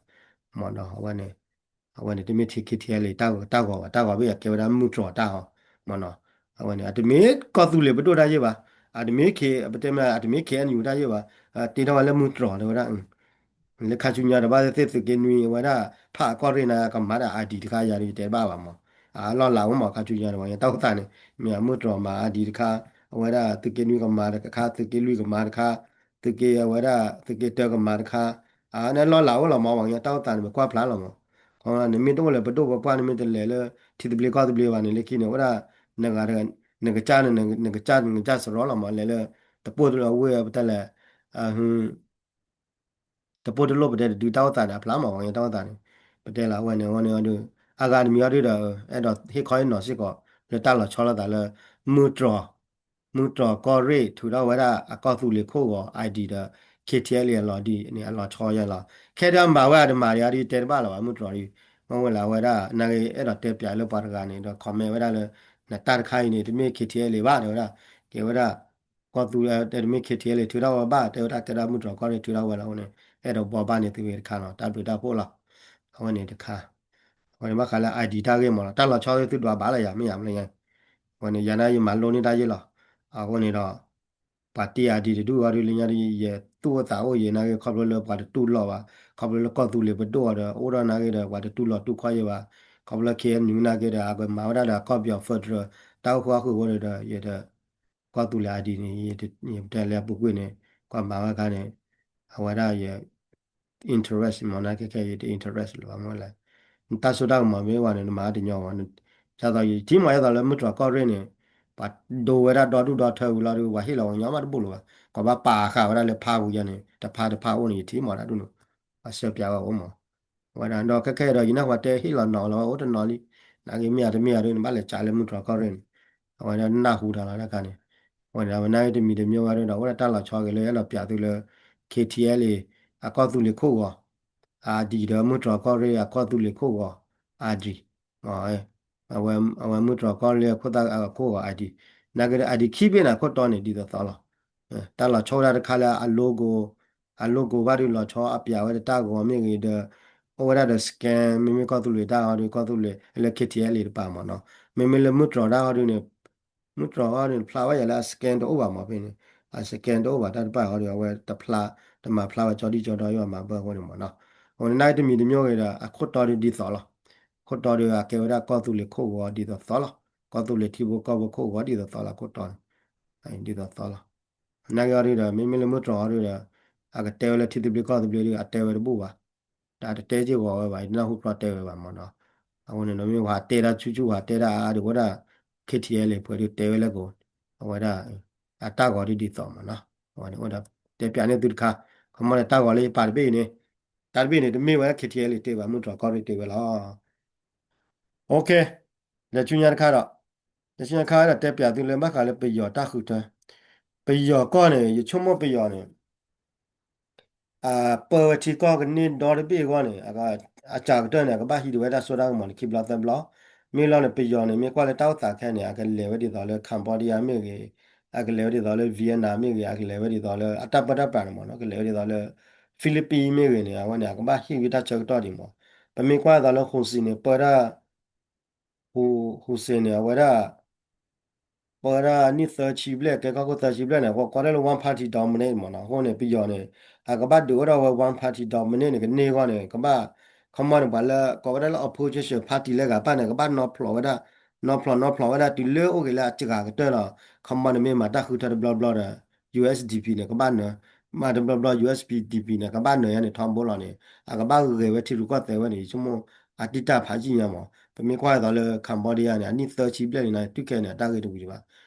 မ့ၢ်ဒီး အဝဲန့ၣ် အဝဲန့ၣ် တမ့ၢ်ထံ K T L A တၢ်ဂီၤဘၣ်, တၢ်ဂီၤဘ့ၣ်အကဲဝဲဒၣ်မုၢ်တြီၢ်တၢ်ဂီၤ, မ့ၢ်နီၤ, အဝဲန့ၣ် အတမ့ၢ်ကီၢ်သူလ့ၤပဒိၣ်တၢ်ယ့ၢ်ဘၣ်, အတမ့ၢ် K ပတဲမ့ၢ် အတမ့ၢ် K N U တၢ်ယ့ၢ်ဘၣ်, တ့ထီၣ်ဝဲလၢမုၢ်တြီၢ်တဲဝဲဒၣ်, လၢခါဆူညါဒီးဘၣ်သ့ၣ်သ့ၣ်သုးက့နွံအဝဲဒၣ် ဖးအကီၢ်ရ့ၣ်န့ၣ် ကမၤတၢ် I D တခါယၤဒီး ယတဲတဘၣ်ဘၣ်မး, အလီၢ်လၤအိၣ်မး ခါဆူညါဒီး ပှၤကညီတၢ်အိၣ်သးန့ၣ် မ့ၢ်အမုၢ်တြီၢ်မၤ I D တခါ, အဝဲဒၣ်သုးက့နွံကမၤတခါ, သုးက့လွံၢ်ကမၤတခါ, သုးက့အဝဲဒၣ် သုးက့တၢကမၤတခါ, အန့ၣ်လီၢ်လၤအိၣ်လီၤမး ပှၤကညီတၢ်အိၣ်သးန့ၣ် ပကွၢ်ဖျါလီၤမး, နမ့ၢ်တအိၣ်လၢပဒိၣ်ပပှၢ် နမ့ၢ်တလဲၤလၢ ထံသဘျ့ကီၢ်သဘျ့ဘၣ်န့ၣ် လၢခံန့ၣ် အိၣ်ဒၣ် နဂၤ နကစၢ် နကစၢ် နကစၢ်စရီလီၤမး လဲၤလၢ တပိၢ်တလိၣ်အဝ့ၢ် ပတဲလဲၣ် တပိၢ်တလိၣ်ပတဲတဒုတၢ်အိၣ်သးန့ၣ် အဖျါမး ပှၤကညီတၢ်အိၣ်သးန့ၣ် ပတဲလီၤ အဝဲန့ၣ် အဝဲန့ၣ်အီၤဒီး အဂၤတမံၤအီၤဒုဒီး အဲၣ်ဒိးဟ့ၣ်ခီဟ့ၣ်နီၤစ့ၢ်ကီး လၢတၢ်လီၤဆီလိာ်သးလၢ မုၢ်တြီၢ် မုၢ်တြီၢ်ကီၢ်ရ့ၣ် ထုးထီၣ်ဝဲဒၣ်အကီၢ်သူလ့ၤခိၣ်ဂီၤ I D ဒီး K T L A အလီၤဒ်န့ၣ် အလီၤဆီယဲလီၤ. ခဲဒၣ်မၤဝဲအတမၤဒံးအီၤဒ်တဲတဘၣ်လၢၤဘၣ် မုၢ်တြီၢ်ဒ် မ့ၢ်ဝဲလၢအဝဲဒၣ် နာ်က့အဲၣ်ဒိးတဲပျးလၢပှၤတဂၤန့ၣ်ဒီး comment ဝဲဒၣ်လၢ နတၢ်တခါအံၤန့ၣ် တမ့ၢ် K T L A ဘၣ် တဲဝဲဒၣ် ကဲဝဲဒၣ် ကီၢ်သူလ့ၤ တမ့ၢ် K T L A ထုးထီၣ်ဝဲဘၣ် တဲဝဲဒၣ်ကဲဒၣ်မုၢ်တြီၢ်ကီၢ်ရ့ၣ်ထုးထီၣ်ဝဲလီၤအဃိန့ၣ် အဲၣ်ဒိးဘိးဘၣ်န့ၢ်သုဝဲတခါနီၤ တၢ်ဘျုးတၢ်ဖှိၣ်လီၤ. အဝဲန့ၣ်တခါ အဝဲန့ၣ်ဘၣ်ဃးလၢ I D တၢ်ဂ့ၢ်မးလီၤ တၢ်လီၤဆီသုဒွးဘၣ်လၢယၤ မ့ၢ်ယၤမ့ၢ်ယၤ အဝဲန့ၣ် ယၤန့ၣ်ယမၤလိန့ၢ်တၢ်ယ့ၢ်လီၤ. အဃိန့ၣ်ဒီး ပှၤတ့ I D တဒူၣ်အီၤဒုးလၢညါဒုး ယသူၣ်အိၣ်သးအိၣ်ယဲ နာ်က့ခီဖျိလၢပှၤတတူၢ်လိာ်ဘၣ် ခီဖျိလၢကီၢ်သူလ့ၤပဒိၣ်အီၤဒီး အိၣ်ဒီးနာ်က့ဒီး ပှၤတတူၢ်လိာ်တူၢ်ခီၣ်ယဲဘၣ် ခီဖျိလၢ K N U နာ်က့ဒီး အကမၤဝဲဒၣ်ဒီး ကီၢ်ပယီၤ federal တၢ်အိၣ်ဃုာ်အီၣ်ဃုာ်အဃိန့ၣ်ဒီး ယတ ကီၢ်သူလ့ၤ I D န့ၣ် ယတဲလၢအပူၤကွံာ်န့ၣ် ကွၢ်မၤဝဲအခါန့ၣ် အဝဲဒၣ်ယ interest မ့ၢ်နာ်က့ခဲအံၤ ယတ interest လၢၤဘၣ်မ့ၢ်လဲၣ် နတၢ်စိတၢ်ကမီၤမ့ၢ်ဝဲန့ၣ် နမၤတညီဘၣ် ဒ်သိးယထံၣ်မးဒ်သိးလၢမုၢ်တြီၢ်ကီၢ်ရ့ၣ်န့ၣ် ပှၤဒိဝဲဒၣ်ဒီဒူၣ်ဒီထၢဝံၤလီၤဒီး ပှၤဟ့ၣ်လီၤပှၤကညီမးတဘူၣ်လၢၤဘၣ် ကဘၣ်ပာ်ဃာ်ဝဲဒၣ်လၢဖါပူၤယဲန့ၣ် တဖါတဖါအိၣ်န့ၣ် ယထံၣ်မးဒၣ်ဒ်န့ၣ် ပှၤဆှၢပျးဝဲအိၣ်မး အဝဲဒၣ်ဒီးခဲခဲဒီး ယနၢ်ဟူတဲဟ့ၣ်လီၤနီၤလီၤဝဲအိၣ်တနီၤလံ, နာ်က့မ့ၢ်အတမ့ၢ်အဒုး နဘၣ်လဲၤကးလၢမုၢ်တြီၢ်ကီၢ်ရ့ၣ်န့ၣ်, အဝဲဒၣ်နၢ်ဟူတၢ်လီၤတၢ်ခါန့ၣ်, အဝဲဒၣ်ဝဲနာ်က့တမံၤတမံၤဝဲဒၣ်ဒီး အိၣ်ဒၣ်တၢ်လီၤဆီဂ့ၤလၢအဲၣ်ဒိးပၠးသုလၢ ခ့ထံအဲလ် အကီၢ်သူလ့ၤခိၣ်ဂီၤ အါဒံးဒီး မုၢ်တြီၢ်ကီၢ်ရ့ၣ်အကီၢ်သူလ့ၤခိၣ်ဂီၤ အါဒံး အဝဲမုၢ်တြီၢ်ကီၢ်ရ့ၣ်အခိၣ်သၣ်အခိၣ်ဂီၤ အါဒံး, နာ်က့ဒီး အါဒံးခံဘ့ၣ်န့ၣ် အခိၣ်တီန့ၣ် ဒ်သိးသိးလီၤ. တၢ်လီၤဆီဝဲဒၣ်တခါလၢအ logo, အ logo ဘၣ်ဒုးလီၤဆီအပၠးဝဲဒၣ်တၢ်ဂီၤမ့ၢ်ဂ့ၤဒီး အိၣ်ဝဲဒၣ်ဒီး scan မ့မ့ၢ်ကီၢ်သူလ့ၤတၢ်ဟီဒုး ကီၢ်သူလ့ၤလၢ ခ့ထံအဲလ် တပၤမ့ၢ်နီၤ, မ့မ့ၢ်လၢမုၢ်တြီၢ်တၢ်ဟီဒုးန့ၣ် မုၢ်တြီၢ်ဟီဒုးန့ၣ် ဖျါဝဲယၤလၢအ scan တအိၣ်ဘၣ်မ့ၢ်ဖဲန့ၣ်, အ scan တအိၣ်ဘၣ်တၢ်တပၤဟီဒုး အဝဲတဖျါ တမၤဖျါဝဲကၠီဒံၣ်ကၠီဒီယိာ်မၤဘၢအဃိန့ၣ်မ့ၢ်နီၤ, အဃိန့ၣ် နာ်က့တမံၤတမံၤဂ့ၤဒီး အခိၣ်တီဒုးဒ်သိးလီၤ. ခိၣ်တီဒုးအကဲဝဲဒၣ်ကီၢ်သူလ့ၤခိၣ်ဂီၤဒ်သိးသိးလီၤ, ကီၢ်သူလ့ၤထံဖိကီၢ်ဖိခိၣ်ဂီၤဒ်သိးသိးလီၤ ခိၣ်တီန့ၣ် ဒ်သိးသိးလီၤ. နာ်က့အီၤဒုးဒီး မ့မ့ၢ်လၢမုၢ်တြီၢ်အီၤဒုးဒီး အကတဲဝဲလၢထံသဘျ့ကီၢ်သဘျ့ဒုး အတဲဝဲတဘူၣ်ဘၣ်, တၢ်တတဲက့ၢ်ဂီၤဝဲဘၣ် ယတနၢ်ဟူကြီတဲဝဲဘၣ်မ့ၢ်နီၤ, အဃိန့ၣ်ဒီးမ့ၢ်ပှၤတဲတၢ်ဆူၣ်ဆူၣ် ပှၤတဲတၢ်အါအါဒုး အိၣ်ဒၣ် ခ့ထံအဲလ် ပှဲၤဒုးတဲဝဲလၢကိး အဝဲဒၣ် အတၢ်ဂီၤဒုးဒ်သိးမ့ၢ်နီၤ, အဝဲန့ၣ်အိၣ်ဒီးတဲပၠးန့ၢ်သုတခါ, ခီမီန့ၣ် တၢ်ဂီၤလၢယပာ်တဘ့ၣ်အံၤန့ၣ်, တၢ်တဘ့ၣ်န့ၣ် တမ့ၢ်ဝဲ ခ့ထံအဲလ် တဲဘၣ် မုၢ်တြီၢ်ကီၢ်ရ့ၣ်တဲဝဲလီၤ. ဒီးဆူညါတခါဒီး ဒီးဆူညါတခါဒီးတဲပၠးသုလၢဘၣ်ဃးလၢပယီၤတၢ်ဃုထၢ, ပယီၤကီၢ်န့ၣ် ယဆိကမိၣ်ပယီၤန့ၣ် အပၢဝဲထံကီၢ်ကန့ၢ်ဒီတဘ့ၣ်အဂီၢ်န့ၣ် အစှၤကတၢၢ်န့ၣ် အကဘၣ်ဟံးဒံးဝဲတၢ်စိတၢ်ကမီၤန့ၣ် ခံဘျီသၢဘျီ, မ့ၢ်လီၤန့ၣ် ပယီၤန့ၣ် မ့ၢ်ကွၢ်လၢတၢ်အိၣ်သးခဲန့ၣ် အကလဲၤဝဲဒ်သိးလၢ Cambodia မ့ၢ်ဂ့ၤ, အကလဲၤဝဲဒ်သိးလၢ Vietnam မ့ၢ်ဂ့ၤ, အကလဲၤဝဲဒ်သိးလၢ အတၢ်ပၢတၢ်ပြးန့ၣ်မ့ၢ်နီၤ ကလဲၤဝဲဒ်သိးလၢ Philippines မ့ၢ်ဂ့ၤန့ၣ် အဝဲန့ၣ် အကဘၣ်ဟံးဝဲတၢ်ဆၢကတီၢ်ဒံးမ့ၢ်, ပမ့ၢ်ကွၢ်သိးလၢ Hun Sen န့ၣ် ပၢတၢ် Hun Sen န့ၣ် အဝဲဒၣ် ပၢဝဲဒၣ်နံၣ်သၢဆံဘျဲၣ် ကဲကီၢ်ခိၣ်သၢဆံဘျဲၣ်န့ၣ် အဝဲကိးဒၣ်လၢ one party dominate မ့ၢ်နီၤ, အဃိန့ၣ် ပယီၤန့ၣ် အကဘၣ်ဒုးအိၣ်ထီၣ်ဝဲ one party dominate န့ၣ် ကန့ၢ်အဂီၢ်န့ၣ် ကဘၣ် ခီမီန့ၣ် ပှၤလၢကိးဝဲဒၣ်လၢ opposition party လၢအဂၤတဖၣ်န့ၣ် ကဘၣ်နီၤဖျိးဝဲဒၣ်, နီၤဖျိးနီၤဖျိးဝဲဒၣ်တုၤလၢအိၣ်က့ၤလၢအစှၤကတၢၢ်လီၤ, ခီမီန့ၣ်မ့ၢ်မၤတၢ်ဃုထၢတဘျီဘျီဒီး USDP န့ၣ် ကဘၣ်နၢၤ, မၤတဘျီဘျီ USDP န့ၣ် ကဘၣ်နၢၤညါန့ၣ် ထီဘိလီၤန့ၣ် အကဘၣ်ဂဲၤဝဲထံရူၢ်ကီၢ်သဲးဝဲန့ၣ် ယဆိကမိၣ် အတံၢ်တၢ်ဖးယံာ်ညါမ့ၢ်, ပမ့ၢ်ကွၢ်သိးလၢ Cambodia န့ၣ် အနံၣ်သၢဆံဘျဲၣ်န့ၣ် တုၤခဲန့ၣ် အတၢ်ဂ့ၢ်တဝံၤ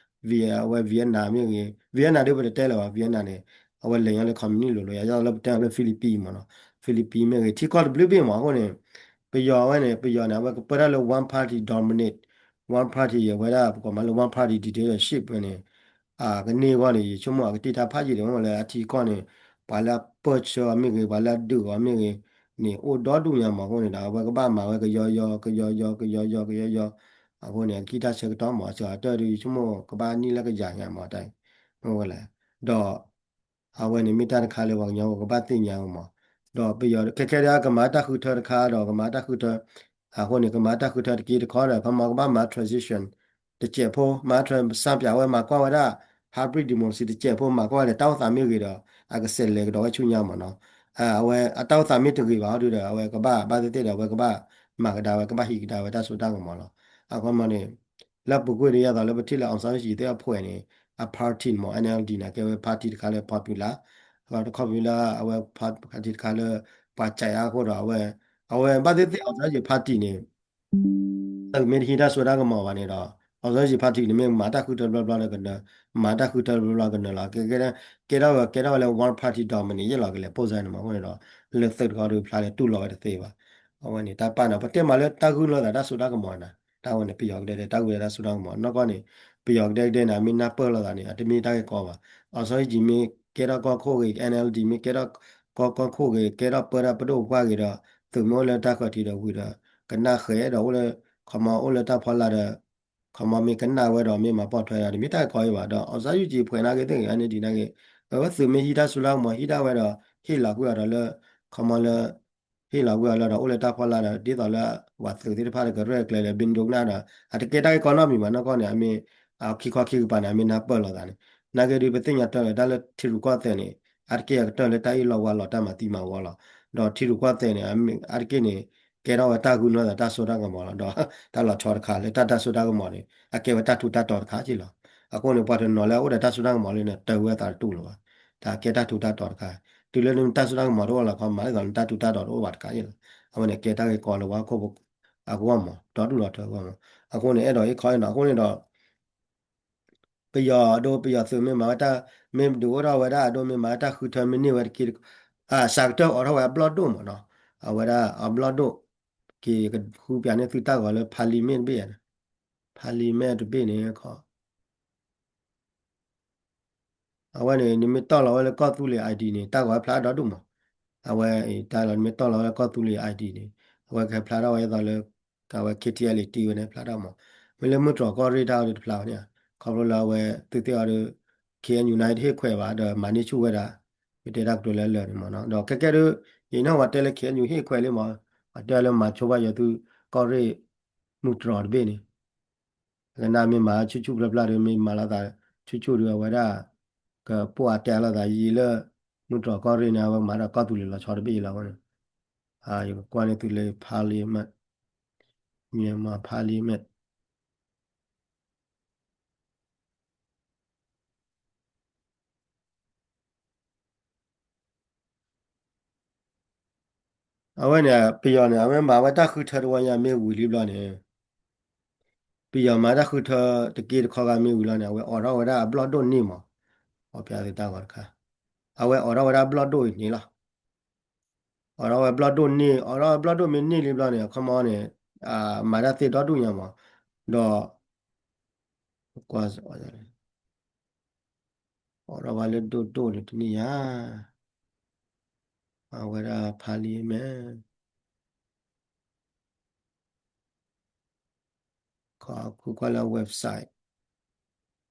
ဘၣ်, အဝဲ Vietnam မ့ၢ်ဂ့ၤ, Vietnam ဒ်ပတတဲလၢၤဘၣ် Vietnam န့ၣ် အဝဲလဲၤညါလၢ communist လိၤလိၤ ယၤလၢပတဲလၢ Philippines မ့ၢ်နီၤ, Philippines မ့ၢ်ဂ့ၤ ထံကီၢ်တဘျုးဘ့ၣ်မ့ၢ်အဃိန့ၣ် ပယီၤဝဲန့ၣ် ပယီၤန့ၣ် အဝဲကပၢတၢ်လၢ one party dominate, one party အဝဲဒၣ် ပကိးမးလၢ one party dictatorship ဝဲန့ၣ် ကန့ၢ်အဂီၢ်န့ၣ် ယဆိကမိၣ်အကတံၢ်တၢ်ဖးယံာ်ဒံးမ့ၢ်လၢအထံကီၢ်န့ၣ် ပှၤလၢအပၢၢ်ဆၢအီၤမ့ၢ်ဂ့ၤ ပှၤလၢအဒုးအီၤမ့ၢ်ဂ့ၤန့ၣ် အိၣ်ဒီဒူၣ်ညါမ့ၢ်အဃိန့ၣ်ဒီး အဝဲကဘၣ်မၤဝဲကယီယီ ကယီယီ ကယီယီ ကယီယီ, အဃိန့ၣ် အကတံၢ်တၢ်ဆၢကတီၢ်မ့ၢ် အစှၤကတၢၢ်ဒီး ယဆိကမိၣ်ကဘၣ်နံၣ်လၢကယၤညါမ့ၢ်တၢ်, မ့ၢ်ဝဲလဲၣ်, ဒီး အဝဲန့ၣ်မ့ၢ်တၢ်တခါလၢပှၤကညီကဘၣ်သ့ၣ်ညါဝဲမ့ၢ်, ဒီးပယီၤခဲခဲဒၣ်ကမၤတၢ်ဃုထၢတခါဒီးကမၤတၢ်ဃုထၢ အဃိန့ၣ် ကမၤတၢ်ဃုထၢတက့ၢ်တခီဒီး ခီမီကဘၣ်မၤ transition တစဲးဖိ မၤ စၢ်ပၠးဝဲမၤကွၢ်ဝဲဒၣ် hybrid democracy တစဲးဖိ မၤကွၢ်ဝဲဒီးတၢ်အိၣ်သးမ့ၢ်ဂ့ၤဒီး အကဆဲးလဲၤကဒီးဝဲဆူညါမ့ၢ်နီၤ, အဝဲအတၢ်အိၣ်သးမ့ၢ်တဂ့ၤဘၣ်ဟီဒုဒီး အဝဲကဘၣ်ဘၣ်သ့ၣ်သ့ၣ်ဒီး အဝဲကဘၣ်မၤကဒါဝဲ ကဘၣ်ဟံးကဒါဝဲတၢ်စိတၢ်ကမီၤလီၤ. အခီမီန့ၣ် လၢပူၤကွံာ်ဒီး ယသးလၢပထံၣ်လၢ အောင်ဆန်းစုကြည် သ့ၣ်အဖှဲးန့ၣ် အ party မ့ၢ် NLD န့ၣ် ကဲဝဲ party တခါလၢ popular, တခီပၤလၢအဝဲ party တခါလၢ ပှၤစံးအါအဃိဒီး အဝဲ အဝဲဘၣ်သ့ၣ်သ့ၣ် အောင်ဆန်းစုကြည် party န့ၣ် မ့ၢ်တဟံးတၢ်စိတၢ်ကမီၤဘၣ်န့ၣ်ဒီး အောင်ဆန်းစုကြည် party န့ၣ် မ့ၢ်မၤတၢ်ဃုထၢတဘျီဘျီဒီးကနၢၤ, မၤတၢ်ဃုထၢတဘျီဘျီကနၢၤလီၤ. ကဲထီၣ်ဝဲ ကဲထီၣ်ဝဲလၢ one party dominate ယဲၢ်လီၤကလဲၤပိၢ်စၢ်န့ၣ်မ့ၢ်အဃိန့ၣ်ဒီး လၢသုးတခီဒီးဖျါလၢတူၢ်လိာ်ဝဲတသ့ဘၣ်. အဝဲန့ၣ် တၢ်ပာ်န့ၣ် ပတဲမးလၢတၢ်ဂုာ်လိာ်သးတၢ်စိတၢ်ကမီၤန့ၣ် တၢ်ဝဲန့ၣ် ပယီၤကဒဲကဒဲ တၢ်ဂုာ်သးတၢ်စိတၢ်ကမီၤနီၢ်ကီၢ်န့ၣ် ပယီၤကဒဲကဒဲန့ၣ် အမ့ၢ်နၢ်ပၢၢ်လိာ်သးန့ၣ် အတမ့ၢ်တၢ်ဂ့ၢ်ကီဘၣ်. အောင်ဆန်းစုကြည် မ့ၢ်ကဲထီၣ်ကီၢ်ခိၣ်ဂ့ၤ NLD မ့ၢ်ကဲထီၣ်ကီၢ်ခိၣ်ဂ့ၤ ကဲထီၣ်ပၢတၢ်ပဒိၣ်ပပှၢ်ဂ့ၤဒီး သုးမ့ၢ်အိၣ်လၢတၢ်ဃၢၤထံးဒီးဝံၤဒီး ကနၣ်ဃဲဒီးအိၣ်လၢ ခီမီအိၣ်လၢတၢ်ဖီလာ်ဒီး ခီမီမ့ၢ်ကနၣ်ဝဲဒီးမ့ၢ်မၤပိာ်ထွဲဒီး တမ့ၢ်တၢ်ဂ့ၢ်ကီဘၣ်ဒီး အောင်ဆန်းစုကြည် ဖှဲးနာ်က့သ့ၣ်ဂ့ၤ NLD နာ်က့ အဝဲသုးမ့ၢ်ဟံးတၢ်စိတၢ်ကမီၤ ဟံးဒၣ်ဝဲဒီး ဟ့ၣ်လီၤကွံာ်အီၤဒီးလၢ ခီမီလၢ ဟ့ၣ်လီၤကွံာ်အီၤလၢဒီး အိၣ်လၢတၢ်ဖီလာ်ဒီး ဒ်သိးလၢ ပှၤသုးသ့ၣ်တဖၣ်ဒီးကရဲၣ်ကျဲၤလၢ ဘံဒိကနၣ်ဒီး အတကဲတၢ်ဂ့ၢ်ကီနီတမံၤဘၣ်နီၢ်ကီၢ်န့ၣ် အမ့ၢ် ခံခီခံကပၤန့ၣ် အမ့ၢ်နၢ်ပၢၢ်လိာ်သးန့ၣ် နာ်က့ဒုး ပသ့ၣ်ညါတၢ်လၢတၢ်လၢထံရူၢ်ကီၢ်သဲးန့ၣ် အတက့ၢ်အကတၢၢ်လၢတၢ်အ့ၣ်လိာ်ဝါလိာ်တၢ်မၤသံမၤဝီလီၤ. ဒီးထံရူၢ်ကီၢ်သဲးန့ၣ် အတက့ၢ်န့ၣ် ကဲထီၣ်ဝဲတၢ်ဂုာ်န့ၢ်သးတၢ်စိတၢ်ကမီၤလီၤ. ဒီးတၢ်လီၤဆီတခါလၢတၢ်တၢ်စိတၢ်ကမီၤန့ၣ် အကဲဝဲတၢ်ထူးတၢ်တီၤတခါက့လီၤ. အဃိန့ၣ် ပှၤတနီၤလၢအအိၣ်ဒီးတၢ်စိတၢ်ကမီၤလၢန့ၣ် တၢ်ဝဲအသးတတူၢ်လီၤဘၣ်. တၢ်ကဲတၢ်ထူးတၢ်တီၤတခါ တုၤလၢနတၢ်စိတၢ်ကမီၤတအိၣ်လီၤခီ မၤဒ်သိးနတၢ်ထူးတၢ်တီၤတအိၣ်ဘၣ်တခါက့လီၤ. အဝဲန့ၣ်ကဲတၢ်ဂ့ၢ်ကီလၢပှၤဟီၣ်ခိၣ်ဖိအဂီၢ်မး ဒီဒူၣ်ဒီထၢအဂီၢ်မး. အဃိန့ၣ် အဲၣ်ဒိးဟ့ၣ်ခီဟ့ၣ်နီၤ အဃိန့ၣ်ဒီး ပယီၤအဒိ ပယီၤသုးမ့ၢ်မၤဝဲတၢ် မ့ၢ်ဒုးအိၣ်ထီၣ်ဝဲဒၣ်အဒိ မ့ၢ်မၤဝဲတၢ်ဃုထၢမ့ၢ်န့ၢ်ဝဲတက့ၢ် အစှၤကတၢၢ်အိးထီၣ်ဝဲအဘျီၣ်ဒိၣ်မးနီၤ. အဝဲဒၣ်အဘျီၣ်ဒိၣ်, က့ၤကဃုပျးန့ၢ်သုတၢ်ဂီၤလၢ parliament တဘ့ၣ်ဧါ, parliament တဘ့ၣ်န့ၣ်ခီ အဝဲန့ၣ် နမ့ၢ်တီၢ်လီၤဝဲလၢကီၢ်သူလ့ၤ ID န့ၣ် တၢ်ဂီၤဝဲဖျါဒီဒူၣ်မး. အဝဲတၢ်လီၤ နမ့ၢ်တီၢ်လီၤဝဲလၢကီၢ်သူလ့ၤ ID န့ၣ် အဝဲကဟဲဖျါထီၣ်ဝဲအသိးလၢ အဝဲ KTLA တ့ဝဲန့ၣ်ဖျါထီၣ်မး. မ့ၢ်လၢမုၢ်တြီၤကီၢ်ရ့ၣ်တၢ်အီၤဒီးတဖျါဝဲန့ၣ်, ခီဖျိလၢအဝဲသုသ့ၣ်အီၤဒီး KNU န့ၣ်တဟ့ၣ်ခွဲးဘၣ်ဒီးမၤန့ၢ်ဆူၣ်ဝဲဒၣ်, မ့ၢ်တဲတၢ်ကတိၤလၢလၢာ်န့ၣ်မးနီၤ. ဒီးခဲကဲဒုး ယနၢ်ဝဲတဲလၢ KNU ဟ့ၣ်ခွဲးလံမး, အတဲလၢမၤဆိဘၣ်ယွၤသုကီၢ်ရ့ၣ်မုၢ်တြီၤတဘ့ၣ်န့ၣ် ကနၣ်မ့ၢ်မၤဆူၣ်ဆူၣ်ဖျါဖျါဒီး မ့ၢ်မၤလိာ်သးဆူၣ်ဆူၣ်ဒီး အဝဲဒၣ် ကပိာ်အတဲလိာ်သးယံာ်လၢ မုၢ်တြီၤကီၢ်ရ့ၣ်န့ၣ် အဝဲမၤဒီးကီၢ်သူလ့ၤလီၤဆီတဘ့ၣ်အံၤလီၤဝဲန့ၣ်. ယကကွၢ်န့ၢ်သုလၢ parliament, Myanmar parliament. အဝဲန့ၣ် ပယီၤန့ၣ် အဝဲမၤဝဲတၢ်ဃုထၢတဝီညါမ့ၢ်ဝံၤလံဘျီန့ၣ်, ပယီၤမၤတၢ်ဃုထၢတက့တခီဂၤမ့ၢ်ဝံၤလီၤန့ၣ် အဝဲအိးထီၣ်ဝဲဒၣ်အဘျီၣ်ဒိၣ်န့ၢ်မး, အိးဖျါသုတၢ်ဂီၤတခါ, အဝဲအိးထီၣ်ဝဲဒၣ်အဘျီၣ်ဒိၣ်အံၤန့ၣ်လီၤ. အိးထီၣ်ဝဲဘျီၣ်ဒိၣ်န့ၢ်, အိးထီၣ်ဝဲဘျီၣ်ဒိၣ်မ့ၢ်န့ၢ်လံဘျီန့ၣ် အခီမီန့ၣ် မၤတၢ်သ့ဒီဒူၣ်ညါမး, ဒီး ကွၢ် အိးထီၣ်ဝဲလၢဒိၣ်ဒိၣ်န့ၣ်တန့ၢ်ယါ, အဝဲဒၣ် parliament ခီ ဃုကွၢ်လၢ website,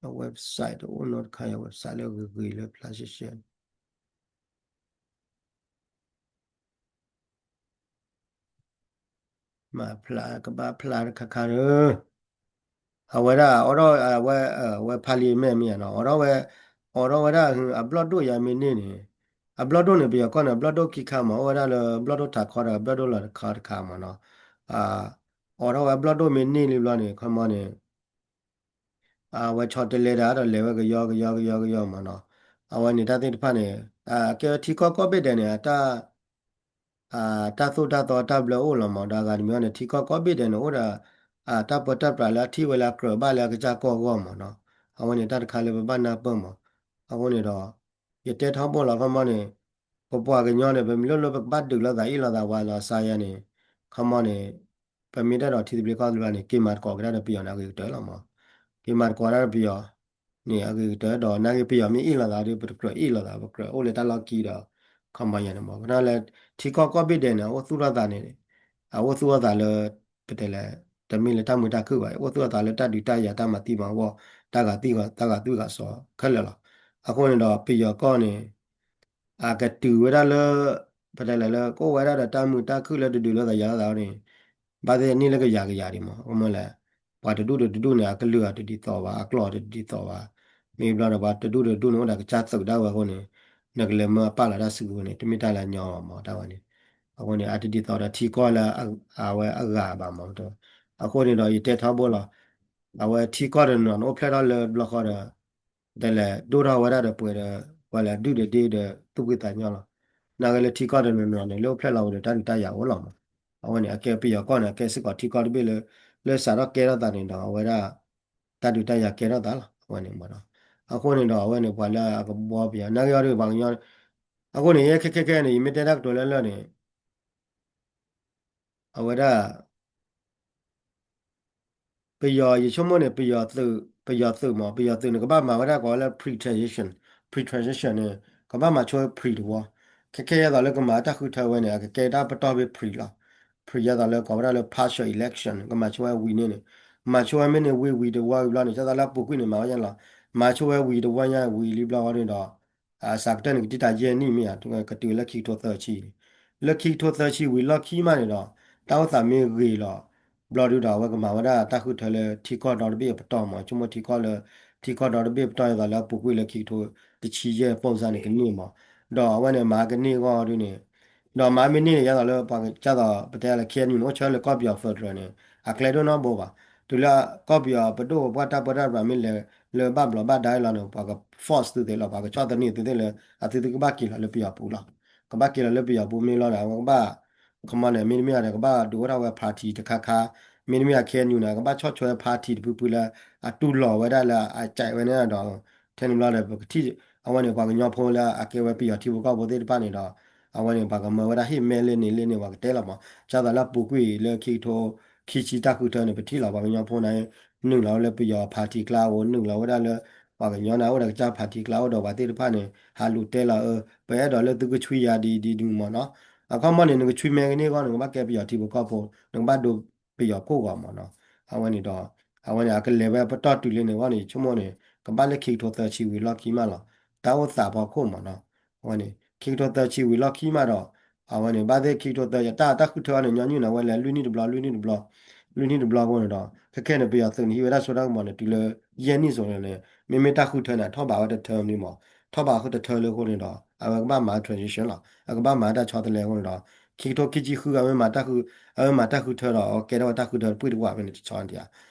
အ website တအိၣ်နီတခါယၤ website လၢဂ့ၤဂ့ၤလၢဖျါရှဲရှဲ မၤဖျါကဘၣ်ဖျါတခါခါဒီး အဝဲဒၣ်အိးထီၣ်ဝဲ, ဝဲ parliament မ့ၢ်ဧါနီၤ, အိးထီၣ်ဝဲ, အိးထီၣ်ဝဲဒၣ်အဘျီၣ်ဒိၣ်ယါမ့ၢ်န့ၢ်န့ၣ်, အဘျီၣ်ဒိၣ်န့ၣ် ပယီၤကီၢ်န့ၣ် အဘျီၣ်ဒိၣ်ခံခါမး, အိၣ်ဝဲဒၣ်လၢဘျီၣ်ဒိၣ်ထးခီဒီး ဘျီၣ်ဒိၣ်လီၤတခီတခါမးနီၤ. အိးထီၣ်ဝဲဘျီၣ်ဒိၣ်မ့ၢ်န့ၢ်လံဘျီန့ၣ် ခီမီန့ၣ် အဝဲဆီတလဲတၢ်ဒီးလဲၤဝဲကယီကယီကယီကယီမးနီၤ. အဝဲန့ၣ်တၢ်သ့ၣ်တဖၣ်န့ၣ် ကဲထံကီၢ်ကိးဘ့ၣ်ဒဲးန့ၣ် တၢ်သိၣ်တၢ်သီတၢ်ဘျၢအိၣ်လီၤမး, ဒီးအဂၤတမံၤန့ၣ် ထံကီၢ်ကိးဘ့ၣ်ဒဲးန့ၣ် အိၣ်ဒီး တၢ်ပၢတၢ်ပြးလၢအထံၣ်ဝဲလၢအကြၢးဘၣ်လၢအကစၢ်ကီၢ်အဂီၢ်မးနီၤ. အဝဲန့ၣ်တၢ်တခါလၢပဘၣ်နၢ်ပၢၢ်မး. အဃိန့ၣ်ဒီး ယတဲထီဘိလီၤ ခီမီန့ၣ် ပပှၤကညီန့ၣ် ပမ့ၢ်လိၣ်လၢပကဘၣ်ဒုးလိာ်သးအ့ၣ်လိာ်သးဝးလိာ်သးယါန့ၣ် ခီမီန့ၣ် ပမ့ၢ်တၢ်ဒီးထံသဘျ့ကီၢ်သဘျ့န့ၣ် က့ၤမၤသကိးကဒါဒီးပယီၤန့ၣ် အဂ့ၤကတၢၢ်လီၤမး. က့ၤမၤသကိးကဒါဒီးပယီၤန့ၣ် အဂ့ၤကတၢၢ်ဒီး နာ်က့ပယီၤမ့ၢ်အ့ၣ်လိာ်သးဒီး ပတကြၢးအ့ၣ်လိာ်သး ပကြၢးအိၣ်လၢတၢ်လီၢ်ခံဒီး ခီမီယါန့ၣ်မး ကနၣ်လၢ ထံကီၢ်ကိးဘ့ၣ်ဒဲးန့ၣ် အအိၣ်သူၣ်ထီၣ်သးန့ၣ် အအိၣ်သူၣ်ထီၣ်သးလၢ ပတဲလဲၣ် တမ့ၢ်လၢတၢ်မုာ်တၢ်ခုၣ်ဘၣ်, အိၣ်သူၣ်ထီၣ်သးလၢတၢ်ဒုးတၢ်ယၤ တၢ်မၤသံမၤဝီၢ် တၢ်ဂာ်သံဂာ် တၢ်ဂာ်သွံၣ်ဂာ်စီၤခဲလၢာ်လီၤ. အဃိန့ၣ်ဒီး ပယီၤကီၢ်န့ၣ် အကတုၤဝဲဒၣ်လၢ ပတဲလဲၣ်လၢ ကအိၣ်ဝဲဒၣ်ဒီးတၢ်မုာ်တၢ်ခုၣ်လၢတဒုးလိာ်သးယၤလိာ်သးန့ၣ် ဘၣ်သ့ၣ်န့ၢ်လၢကယၤကယၤဒံးမး, ကမၢလဲၣ် ပှၤတဒူၣ်ဒီးတဒူၣ်န့ၣ် အကလုၢ်အတဒ်သိးဘၣ် အကျိာ်တဒ်သိးဘၣ်, မ့ၢ်ဘျီဒီးပှၤတဒူၣ်ဒီးတဒူၣ်န့ၣ် အိၣ်ဒီးကစၢ်သုးဒၣ်ဝဲအဃိန့ၣ် နကလဲၤမၢအပာ်လီၤတၢ်စုကဝဲၤန့ၣ် တမ့ၢ်တၢ်လၢအညီဘၣ်မး တၢ်ဝဲန့ၣ်, အဃိန့ၣ် အတဒ်သိးဒီးထံကီၢ်လၢ အဝဲအဂၤဘၣ်မး, အဃိန့ၣ်ဒီး ယတဲထီဘိလီၤ, အဝဲထံကီၢ်တနီၤန့ၣ် အိၣ်ဖျဲၣ်ထီၣ်လၢဘျီဃီဒီး ဒီးလဲၤဒိၣ်ထီၣ်ဝဲဒၣ်ဒီးပှဲၤဒီး ပှၤလဲၤဒုၣ်ဒီးဒ့ဒီးသူၣ်ဖှံသးညီလီၤ. နာ်က့လၢထံကီၢ်တနီၤနီၤန့ၣ် လၢအိၣ်ဖျဲၣ်လီၤဝဲဒီးတၢ်ဒုးတၢ်ယၤအိၣ်လီၤမး. အဝဲန့ၣ် အကဲပယီၤကီၢ်န့ၣ် အကဲစ့ၢ်ကီးထံကီၢ်တဘ့ၣ်လၢ လၢစးထီၣ်ကဲထီၣ်သးန့ၣ်ဒီး အဝဲဒၣ် တၢ်ဒုးတၢ်ယၤကဲထီၣ်သးလီၤ. အဝဲန့ၣ်မးဒီး အဃိန့ၣ်ဒီး အဝဲန့ၣ်ပှၤလၢအကဘှီပယီၤ နာ်က့အီၤဒီးပှၤကညီ အဃိန့ၣ် ယဲခဲခဲခဲန့ၣ် ယမ့ၢ်တဲတၢ်ကတိၤလၢလၢာ်န့ၣ် အဝဲဒၣ် ပယီၤ ယဆိကမိၣ်န့ၣ် ပယီၤသုး ပယီၤသုးမး ပယီၤသုးန့ၣ် ကဘၣ်မၤဝဲဒၣ်ကိးလၢ pre-transition, pre-transition န့ၣ် ကဘၣ်မၤဆိဝဲ pre တဝီ, ခဲခဲယဲသိးလၢကမၤတၢ်ဃုထၢဝဲန့ၣ် အကကဲတၢ်ပတီၢ်ဖဲ pre လီၤ. pre ယဲသိးလၢကိးဝဲဒၣ်လၢ partial election ကမၤဆိဝဲဝံၤန့ၣ်န့ၣ် မၤဆိဝဲမ့ၢ်န့ၣ်ဝံၤဝံၤတဝီဝံၤဘျီန့ၣ် ယဲသိးလၢအပူၤကွံာ်န့ၣ် မၤဝဲယဲလီၤ. မၤဆိဝဲဝံၤတဝီညါဝံၤလံဘျီဃီန့ၣ်ဒီး အစးကတၢၢ်န့ၣ် ကတံၢ်တၢ်ယဲၢ်နံၣ်မ့ၢ်ဧါ ကတုၤလၢခံကထိသၢဆံန့ၣ် လၢခံကထိသၢဆံဝံၤလီၢ်ခံမးန့ၣ်ဒီး တၢ်အိၣ်သးမ့ၢ်ဂ့ၤလီၤ ဘျီဒုဒီး အဝဲကမၤဝဲဒၣ်တၢ်ဃုထၢလၢထံကီၢ်ဒီတဘ့ၣ်အပတီၢ်မး ဆိကမိၣ်ထံကီၢ်လၢ ထံကီၢ်ဒီတဘ့ၣ်ပတီၢ် ယဲသိးလၢအပူၤကွံာ်လၢခံကထိတဆံယဲၢ် ပုံစံ န့ၣ်ကန့ၢ်မး ဒီးအဝဲန့ၣ်မၤကန့ၢ်အဂီၢ်ဒုန့ၣ် ဒီးမၤမ့ၢ်န့ၢ်န့ၣ် ယဲသိးလၢပှၤကစၢ်သိး ပတဲလၢ KNU န့ၣ် အိၣ်ဆၢလၢကီၢ်ပယီၤ federal န့ၣ် အကျဲဒိၣ်နီတဘိဘၣ်. တုၤလၢကီၢ်ပယီၤပဒိၣ်ပပှၢ်တၢ်ပၢတၢ်ပြးမ့ၢ်လဲၤလၢဘၣ်ဘျီးဘၣ်ဒါအံၤလီၤန့ၣ် ပှၤက force သုသ့လီၤ ပှၤကဆီၣ်သနံးသုသ့လၢ အသုသုကဘၣ်က့ၤလီၤလၢပယီၤပူၤလီၤ. ကဘၣ်က့ၤလီၤလၢပယီၤပူၤမ့ၢ်လီၤဒီး အဝဲကဘၣ် ခီမီန့ၣ် မ့တမ့ၢ်ဒီး ကဘၣ်ဒုးအိၣ်ထီၣ်ဝဲ party တခါခါ, မ့တမ့ၢ် KNU န့ၣ် ကဘၣ်ဆီၣ်ထွဲ party တဖုဖုလၢ အတူၢ်လိာ်ဝဲဒၣ်လၢအကဲဝဲန့ၣ်ဒီး ထဲန့ၣ်ဘျီဒီး ပကထံၣ် အဝဲန့ၣ် ပှၤကညီဖိလၢအကဲဝဲပယီၤထံဖိကီၢ်ဖိသ့ၣ်တဖၣ်န့ၣ်ဒီး အဝဲန့ၣ် ပှၤကမၢဝဲဒၣ်ဟ့ၣ်မဲလၢန့ၣ်လၢန့ၣ် ပှၤကတဲလီၤမး, ဒ်သိးလၢအပူၤကွံာ်လၢခံကထိခံဆံတၢ်ဃုထၢန့ၣ် ပထံၣ်လီၤ ပှၤကညီဖိန့ၣ် နုာ်လီၤဝဲလၢပယီၤ party ကျါအဃိ နုာ်လီၤဝဲဒၣ်လၢ ပှၤကညီန့ၣ် အိၣ်ဒီးကစၢ် party ကျါအိၣ်ဒီးပှၤသ့ၣ်တဖၣ်န့ၣ် ဟးလူၤတဲလီၤအၢ ပအဲၣ်ဒိးလၢသုကဆွံယၤဒ်ဒ်ဒုမးနီၤ, အခီမီန့ၣ် နကဆွံမဲကန့ၢ်အဂီၢ်န့ၣ် နကဘၣ်ကဲပယီၤထံဖိကီၢ်ဖိ နကဘၣ်ဒိပယီၤကိၢ်ဂီၤမးနီၤ, အဝဲန့ၣ်ဒီး အဝဲန့ၣ် အကလဲၤဝဲပတီၢ်တုၤလၢန့ၣ်အဂီၢ်န့ၣ် ဆိကမိၣ်န့ၣ် ကဘၣ်လၢခံကထိသၢဆံဝံၤလီၢ်ခံမးလီၤ, တၢ်အိၣ်သးဖီခိၣ်မးနီၤ, အဝဲန့ၣ် ခံကထိသၢဆံဝံၤလီၢ်ခံမးဒီး အဝဲန့ၣ် ဘၣ်သ့ၣ်ခံကထိသၢဆံ တၢ်တၢ်ဃုထၢအီၤန့ၣ် ညီနုၢ်န့ၣ် အဝဲလဲၤလွံၢ်နံၣ်တဘျီ လွံၢ်နံၣ်တဘျီ လွံၢ်နံၣ်တဘျီအဃိန့ၣ်ဒီး ခဲခဲန့ၣ် ပယီၤသုးန့ၣ် ဟံးဝဲဒၣ်စိတၢ်ကမီၤန့ၣ် တုၤလၢယဲၢ်နံၣ်စိၤန့ၣ် မ့မ့ၢ်တၢ်ဃုထၢန့ၣ် ထီၣ်ဘးဝဲတထၢန့ၣ်မး, ထီၣ်ဘးဃုတထၢလၢအဃိန့ၣ်ဒီး အဝဲကဘၣ်မၤ transition လီၤ, အကဘၣ်မၤတၢ်ဆီတလဲအဃိန့ၣ်ဒီး ခံကထိခံဆံဃု အဝဲမၤတၢ်ဃု အဝဲမၤတၢ်ဃုထၢဒီး အဝဲကဲထီၣ်ဝဲတၢ်ဃုထၢတပှ့ၤတဝးဖဲန့ၣ် တဆီန့ၣ်ဧါ,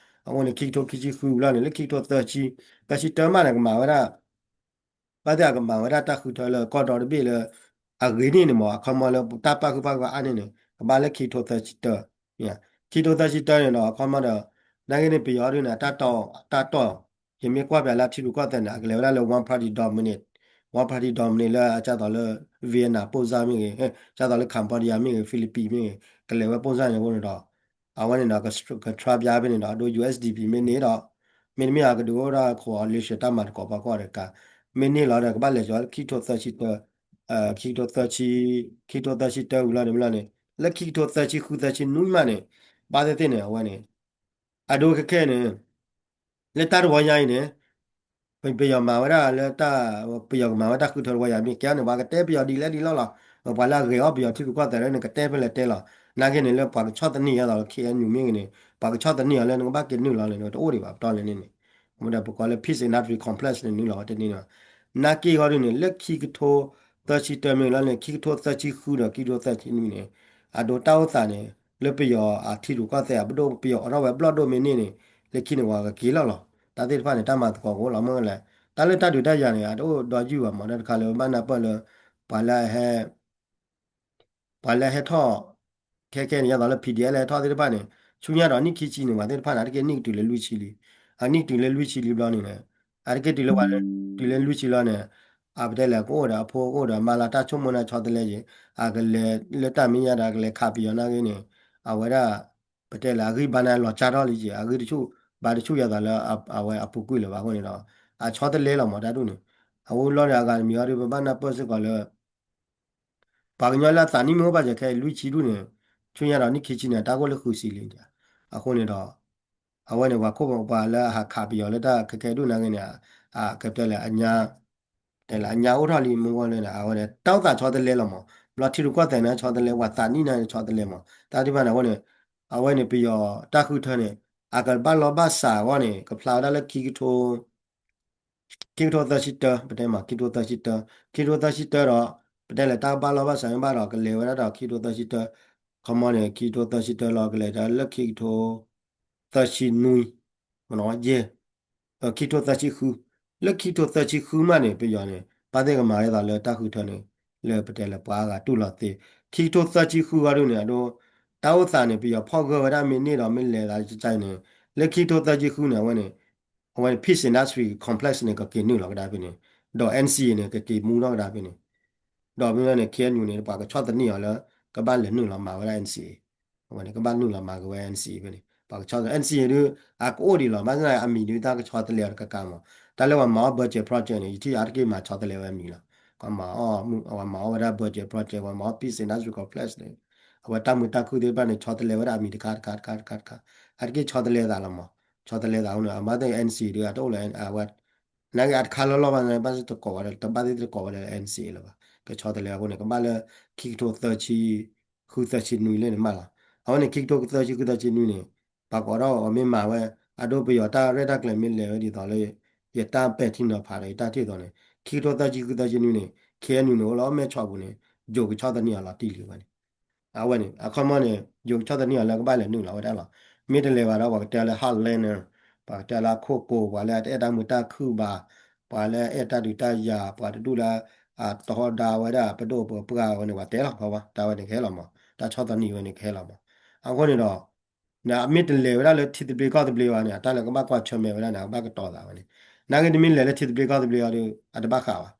အဃိန့ၣ် ခံကထိခံဆံဃုဘျီန့ၣ် လၢခံကထိသၢဆံ သၢဆံတၢမးန့ၣ် ကမၤဝဲဒၣ် ဘၣ်သ့ၣ်အကမၤဝဲဒၣ်တၢ်ဃုထၢလၢကီၢ်ဒီတဘ့ၣ်လၢ အဂ့ၤန့ၢ်န့ၣ်မး အခီမီလၢတၢ်ပာ်ဃုာ်ပာ်ဂီၤအါန့ၢ်န့ၣ် ကဘၣ်လၢခံကထိသၢဆံတၢ, ခံကထိသၢဆံတၢန့ၣ်ဒီး အခီမီဒီး နာ်က့န့ၣ် ပယီၤဒုန့ၣ် အတၢ်တီၢ် အတၢ်တီၢ် ယမ့ၢ်ကွၢ်ဖဲလၢထံရူၢ်ကီၢ်သဲးန့ၣ် အကလဲၤဝဲဒၣ်လၢ one party dominate, one party dominate လၢအဒ်သိးလၢ Vietnam ပုံစံမ့ၢ်ဂ့ၤ, ဒ်သိးလၢ Cambodia မ့ၢ်ဂ့ၤ, Philippines မ့ၢ်ဂ့ၤ, ကလဲၤဝဲ ပုံစံ န့ၣ်အဃိန့ၣ်ဒီး အဝဲန့ၣ်ဒီး က က try ဖဲန့ၣ်ဒီး အဒိ ယူၢ်အ့ၣ်စံၣ်ပံၣ် မ့ၢ်န့ၢ်ဒီး မ့တမ့ၢ်အကဒုးအိၣ်ဒၣ် coalition တၢ်မၤသကိးဖီခိၣ်တကး မ့ၢ်န့ၢ်လီၤဒီး ကဘၣ်လဲၤကၠီလၢခံကထိသၢဆံတၢ, ခံကထိသၢဆံ, ခံကထိသၢဆံတၢဝံၤလီၤန့ၣ်မ့ၢ်လီၤန့ၣ် လၢခံကထိသၢဆံဃုသၢဆံနွံမးန့ၣ် ဘၣ်သ့ၣ်သ့ၣ်န့ၣ် အဝဲန့ၣ် အဒိခဲခဲန့ၣ် လၢတၢ်တဝီညါအံၤန့ၣ် ပ ပယီၤမၤဝဲဒၣ်လၢတၢ် ပယီၤကမၤဝဲတၢ်ဃုထၢတဝီညါမ့ၢ်ကဲန့ၣ် ပှၤကတဲပယီၤဒ်လဲၣ်ဒ်လဲၣ်လီၤ. ပှၤလၢအဂဲၤအီၣ်ပယီၤထံရူၢ်ကီၢ်သဲးလၢန့ၣ် ကတဲဖဲလဲၣ်တဲလီၤ. နာ်က့န့ၣ် လၢပှၤကဆီၣ်သနံးယၤသိးလၢ ခ့ၣ်အဲၣ်ယူၣ် မ့ၢ်ဂ့ၤန့ၣ် ပှၤကဆီၣ်သနံးအီၤလၢနကဘၣ်က့ၤနုာ်လီၤန့ၣ် တအိၣ်ဒံးဘၣ် ပတီၢ်လၢန့ၣ်န့ၣ် မ့ၢ်ဒီးပကိးလၢ peace industry complex န့ၣ် နုာ်လီၤဝဲတန့ၢ်လီၤ. နာ်က့ဂီၢ်ဒုန့ၣ် လၢခံကထိသၢဆံတၢမ့ၢ်လီၤန့ၣ် ခံကထိသၢဆံဃုဒီးခံကထိသၢဆံနွံန့ၣ် အဒိတၢ်အိၣ်သးန့ၣ် လၢပယီၤအထံရူၢ်ကီၢ်သဲးအပဒိၣ် ပယီၤအိးထီၣ်ဝဲဘျီၣ်ဒိၣ်မ့ၢ်န့ၢ်န့ၣ် လၢခံန့ၣ် ပှၤကက့ၤလီၤလီၤ. တၢ်သ့ၣ်တဖၣ်န့ၣ် တၢ်မၤသကိးကအိၣ်လီၤမ့ၢ်လဲၣ်. တၢ်လၢတၢ်ဒုးတၢ်ယၤန့ၣ် အတအိၣ်ဒီးယုၢ်ဘၣ်မး တၢ်တခါလၢပဘၣ်နၢ်ပၢၢ်လၢ ပှၤလၢအဟဲ ပှၤလၢအဟဲထီၣ် ခဲခဲန့ၣ် ဒ်သိးလၢ P D F လၢဟဲထီၣ်သ့ၣ်တဖၣ်န့ၣ် ဆူညါဒီးနံၣ်ခံဆံန့ၣ် ပှၤသ့ၣ်တဖၣ်န့ၣ် အတက့ၢ်နံၣ်ကတုၤလၢလွံၢ်ဆံလံ. အနံၣ်တုၤလၢလွံၢ်ဆံလံဘျီန့ၣ် အတက့ၢ်တုၤလၢပှၤ တုၤလၢလွံၢ်ဆံလီၤန့ၣ် အပတဲလဲၣ် ကအိၣ်ဒီးအဖိကအိၣ်ဒီးမါလၢတၢ်ဆိကမိၣ်န့ၣ် ဆီတလဲယ့ၤ အကလဲၤလၢတၢ်မဲာ်ညါဒီး အကလဲၤခးပယီၤနာ်က့န့ၣ် အဝဲဒၣ် ပတဲလဲၣ် အဂံၢ်ဘါန့ၣ်လီၤကၢ်ထီၣ်လံက့ၤ အဂံၢ်တဆူၣ်ဘါတဆူၣ်ယၤသးလၢအဝဲအပူၤကွံာ်လၢၤဘၣ်အဃိန့ၣ်ဒီး အဆီတလဲလီၤမးတၢ်ဒ်န့ၣ် အဃိလီၤန့ၣ် အဂၤတမံၤအံၤဒီး ပဘၣ်နၢ်ပၢၢ်စ့ၢ်ကီးလၢ ပှၤကညီလၢအသးနံၣ်မ့ၢ်အိၣ်ဘၣ်စၢၤခဲအံၤ လွံၢ်ဆံဒူၣ်န့ၣ် ဆူညါဒီးနံၣ်ခံဆံန့ၣ် တၢ်ဂိၢ်လၢဃုဆံလံ. အဃိန့ၣ်ဒီး အဝဲန့ၣ် ပှၤခိၣ်ပှၤလၢအဟးခးပယီၤလၢတၢ်ခဲခဲဒူၣ်နာ်က့န့ၣ် အကတဲလဲၣ် အညါ တဲလဲၣ် အညါအိၣ်ထီၣ်လံမ့ၢ်ဂ့ၤလၢန့ၣ် အဝဲန့ၣ် တၢ်အိၣ်သးဆီတလဲလီၤမး ဘျီထံရူၢ်ကီၢ်သဲးန့ၣ် ဆီတလဲ ပှၤသးနံၣ်န့ၣ် ဆီတလဲမး တၢ်သ့ၣ်တဖၣ်န့ၣ် အဝဲန့ၣ် အဝဲန့ၣ် ပယီၤတၢ်ဃုထၢန့ၣ် အကဘၣ်လီၤဘၣ်စးအဂီၢ်န့ၣ် ကဖျါဝဲဒၣ်လၢခံကထိ ခံကထိသၢဆံတၢ ပတဲမး ခံကထိသၢဆံတၢ ခံကထိသၢဆံတၢဒီး ပတဲလဲၣ် တၢ်ဘၣ်လီၢ်ဘၣ်စးမ့ၢ်ဘၣ်ဒီး ကလဲၤဝဲဒၣ်ဒီးခံကထိသၢဆံတၢ ခီမီန့ၣ် ခံကထိသၢဆံတၢလီၤ ကလဲၤတၢ်လၢခံကထိသၢဆံနွံ မနီၤယဲၢ် ခံကထိသၢဆံဃု လၢခံကထိသၢဆံဃုမးန့ၣ် ပယီၤန့ၣ် ဘၣ်သ့ၣ်ကမၤဒ်သိးလၢတၢ်ဃုထၢန့ၣ် လၢပတဲလဲၣ်ပှၤအါဂၤတူၢ်လိာ်သ့ ခံကထိသၢဆံဃုအံၤဒ်န့ၣ် အဒိ တၢ်အိၣ်သးန့ၣ် ပယီၤဖီၣ်ဂၢၢ်ဝဲဒၣ်မ့ၢ်န့ၢ်ဒီးမ့ၢ်လဲၤသးကကန့ၣ် လၢခံကထိသၢဆံဃုန့ၣ် အဝဲန့ၣ် အဝဲန့ၣ် Peace Industry Complex န့ၣ် ကက့ၤနုာ်လီၤကဒါဖဲန့ၣ် ဒီး N C A န့ၣ် ကက့ၤမူထီၣ်ကဒါဖဲန့ၣ် ဒီးမ့ၢ်ဝဲန့ၣ် K N U န့ၣ် ပှၤကဆီၣ်သနံးအီၤလၢ ကဘၣ်လဲၤနုာ်လီၤမၤဝဲဒၣ် N C A အဝဲန့ၣ် ကဘၣ်နုာ်လီၤမၤက့ၤဝဲ N C A ဖဲန့ၣ် ပှၤကဆီၣ် N C A ဒုး အကအိၣ်ဒံးလီၤ ဘၣ်ဆၣ်အမံၤဒုးတၢ်ကဆီတလဲအီၤတကးကးမး တၢ်လၢပှၤမၤအီၣ် budget project န့ၣ် ယထံၣ်အါတက့ၢ်မၤဆီတလဲဝဲအမံၤလီၤ ပှၤမၤအီၣ် ပှၤမၤအီၣ်ဝဲဒၣ် budget project ပှၤမၤအီၣ် Peace Industry Complex န့ၣ် အဝဲတၢ်မုာ်တၢ်ခုၣ်သ့ၣ်တဖၣ်န့ၣ် ဆီတလဲဝဲဒၣ်အမံၤတခါတခါတခါတခါတခါ အါတက့ၢ်ဆီတလဲသးလီၤမး ဆီတလဲသးအဃိန့ၣ် အမၤသ့ၣ် N C A ဒုး အတအိၣ်လၢ အဝဲ နာ်က့အတခါလီၤလီၤဘၣ် ဘၣ်သ့ၣ်တကိးဝဲဒၣ် တဘၣ်သ့ၣ်တကိးဝဲဒၣ်လၢ N C A လၢၤဘၣ် ကဆီတလဲအဃိန့ၣ် ကဘၣ်လၢ ခံကထိသၢဆံ ဃုသၢဆံနွံလၢန့ၣ်မးလီၤ အဝဲန့ၣ် ခံကထိသၢဆံဃုသၢဆံနွံန့ၣ် ပှၤကိးထီၣ်အီၤမ့ၢ်မၤဝဲ အဒိပယီၤတၢ်ရဲၣ်တၢ်ကျဲၤမ့ၢ်လဲၤဝဲဒ်သိးလၢ ယတၢ်ပဲာ်ထံနီၤဖးဒီးယတၢ်ထံၣ်သိးန့ၣ် ခံကထိသၢဆံဃုသၢဆံနွံန့ၣ် K N U န့ၣ် အိၣ်လၢအီၣ်မဲၢ်ဆီးပူၤန့ၣ် ယိၤကဆီၣ်သနံးအီၤလီၤတံၢ်လံဝဲန့ၣ် အဝဲန့ၣ် အခီမီန့ၣ် ယိၤကဆီၣ်သနံးအီၤလၢကဘၣ်လဲၤနုာ်လီၤဝဲဒၣ်လီၤ မ့ၢ်တလဲၤဘၣ်ဒီး ပှၤကတဲလၢ heartlander ပှၤကတဲလၢအခိၣ်ကိၤ ပှၤလၢအတအဲၣ်တၢ်မုာ်တၢ်ခုၣ်ဘၣ် ပှၤလၢအအဲၣ်တၢ်ဒုးတၢ်ယၤ ပှၤတဒူၣ်လၢ အတီဒါဝဲဒၣ် ပဒိၣ်ပပှၢ်ဝဲန့ၣ် ပှၤတဲလီၤ ခီဘၣ် တၢ်ဝဲန့ၣ်ကဟဲလီၤမး တၢ်ဆီၣ်သနံးဝဲန့ၣ်ကဟဲလီၤမး အဃိန့ၣ်ဒီး နမ့ၢ်တလဲၤဝဲဒၣ်လၢထံသဘျ့ကီၢ်သဘျ့ဘၣ်န့ၣ် အတၢ်လၢကဘၣ်ကွၢ်ဆၢၣ်မဲာ်ဝဲဒၣ်န့ၣ် အကဘၣ်ကတီၤသးဝဲန့ၣ် နာ်က့နမ့ၢ်လဲၤလၢထံသဘျ့ကီၢ်သဘျ့အံၤဒီး အတဘၣ်ဃးဘၣ်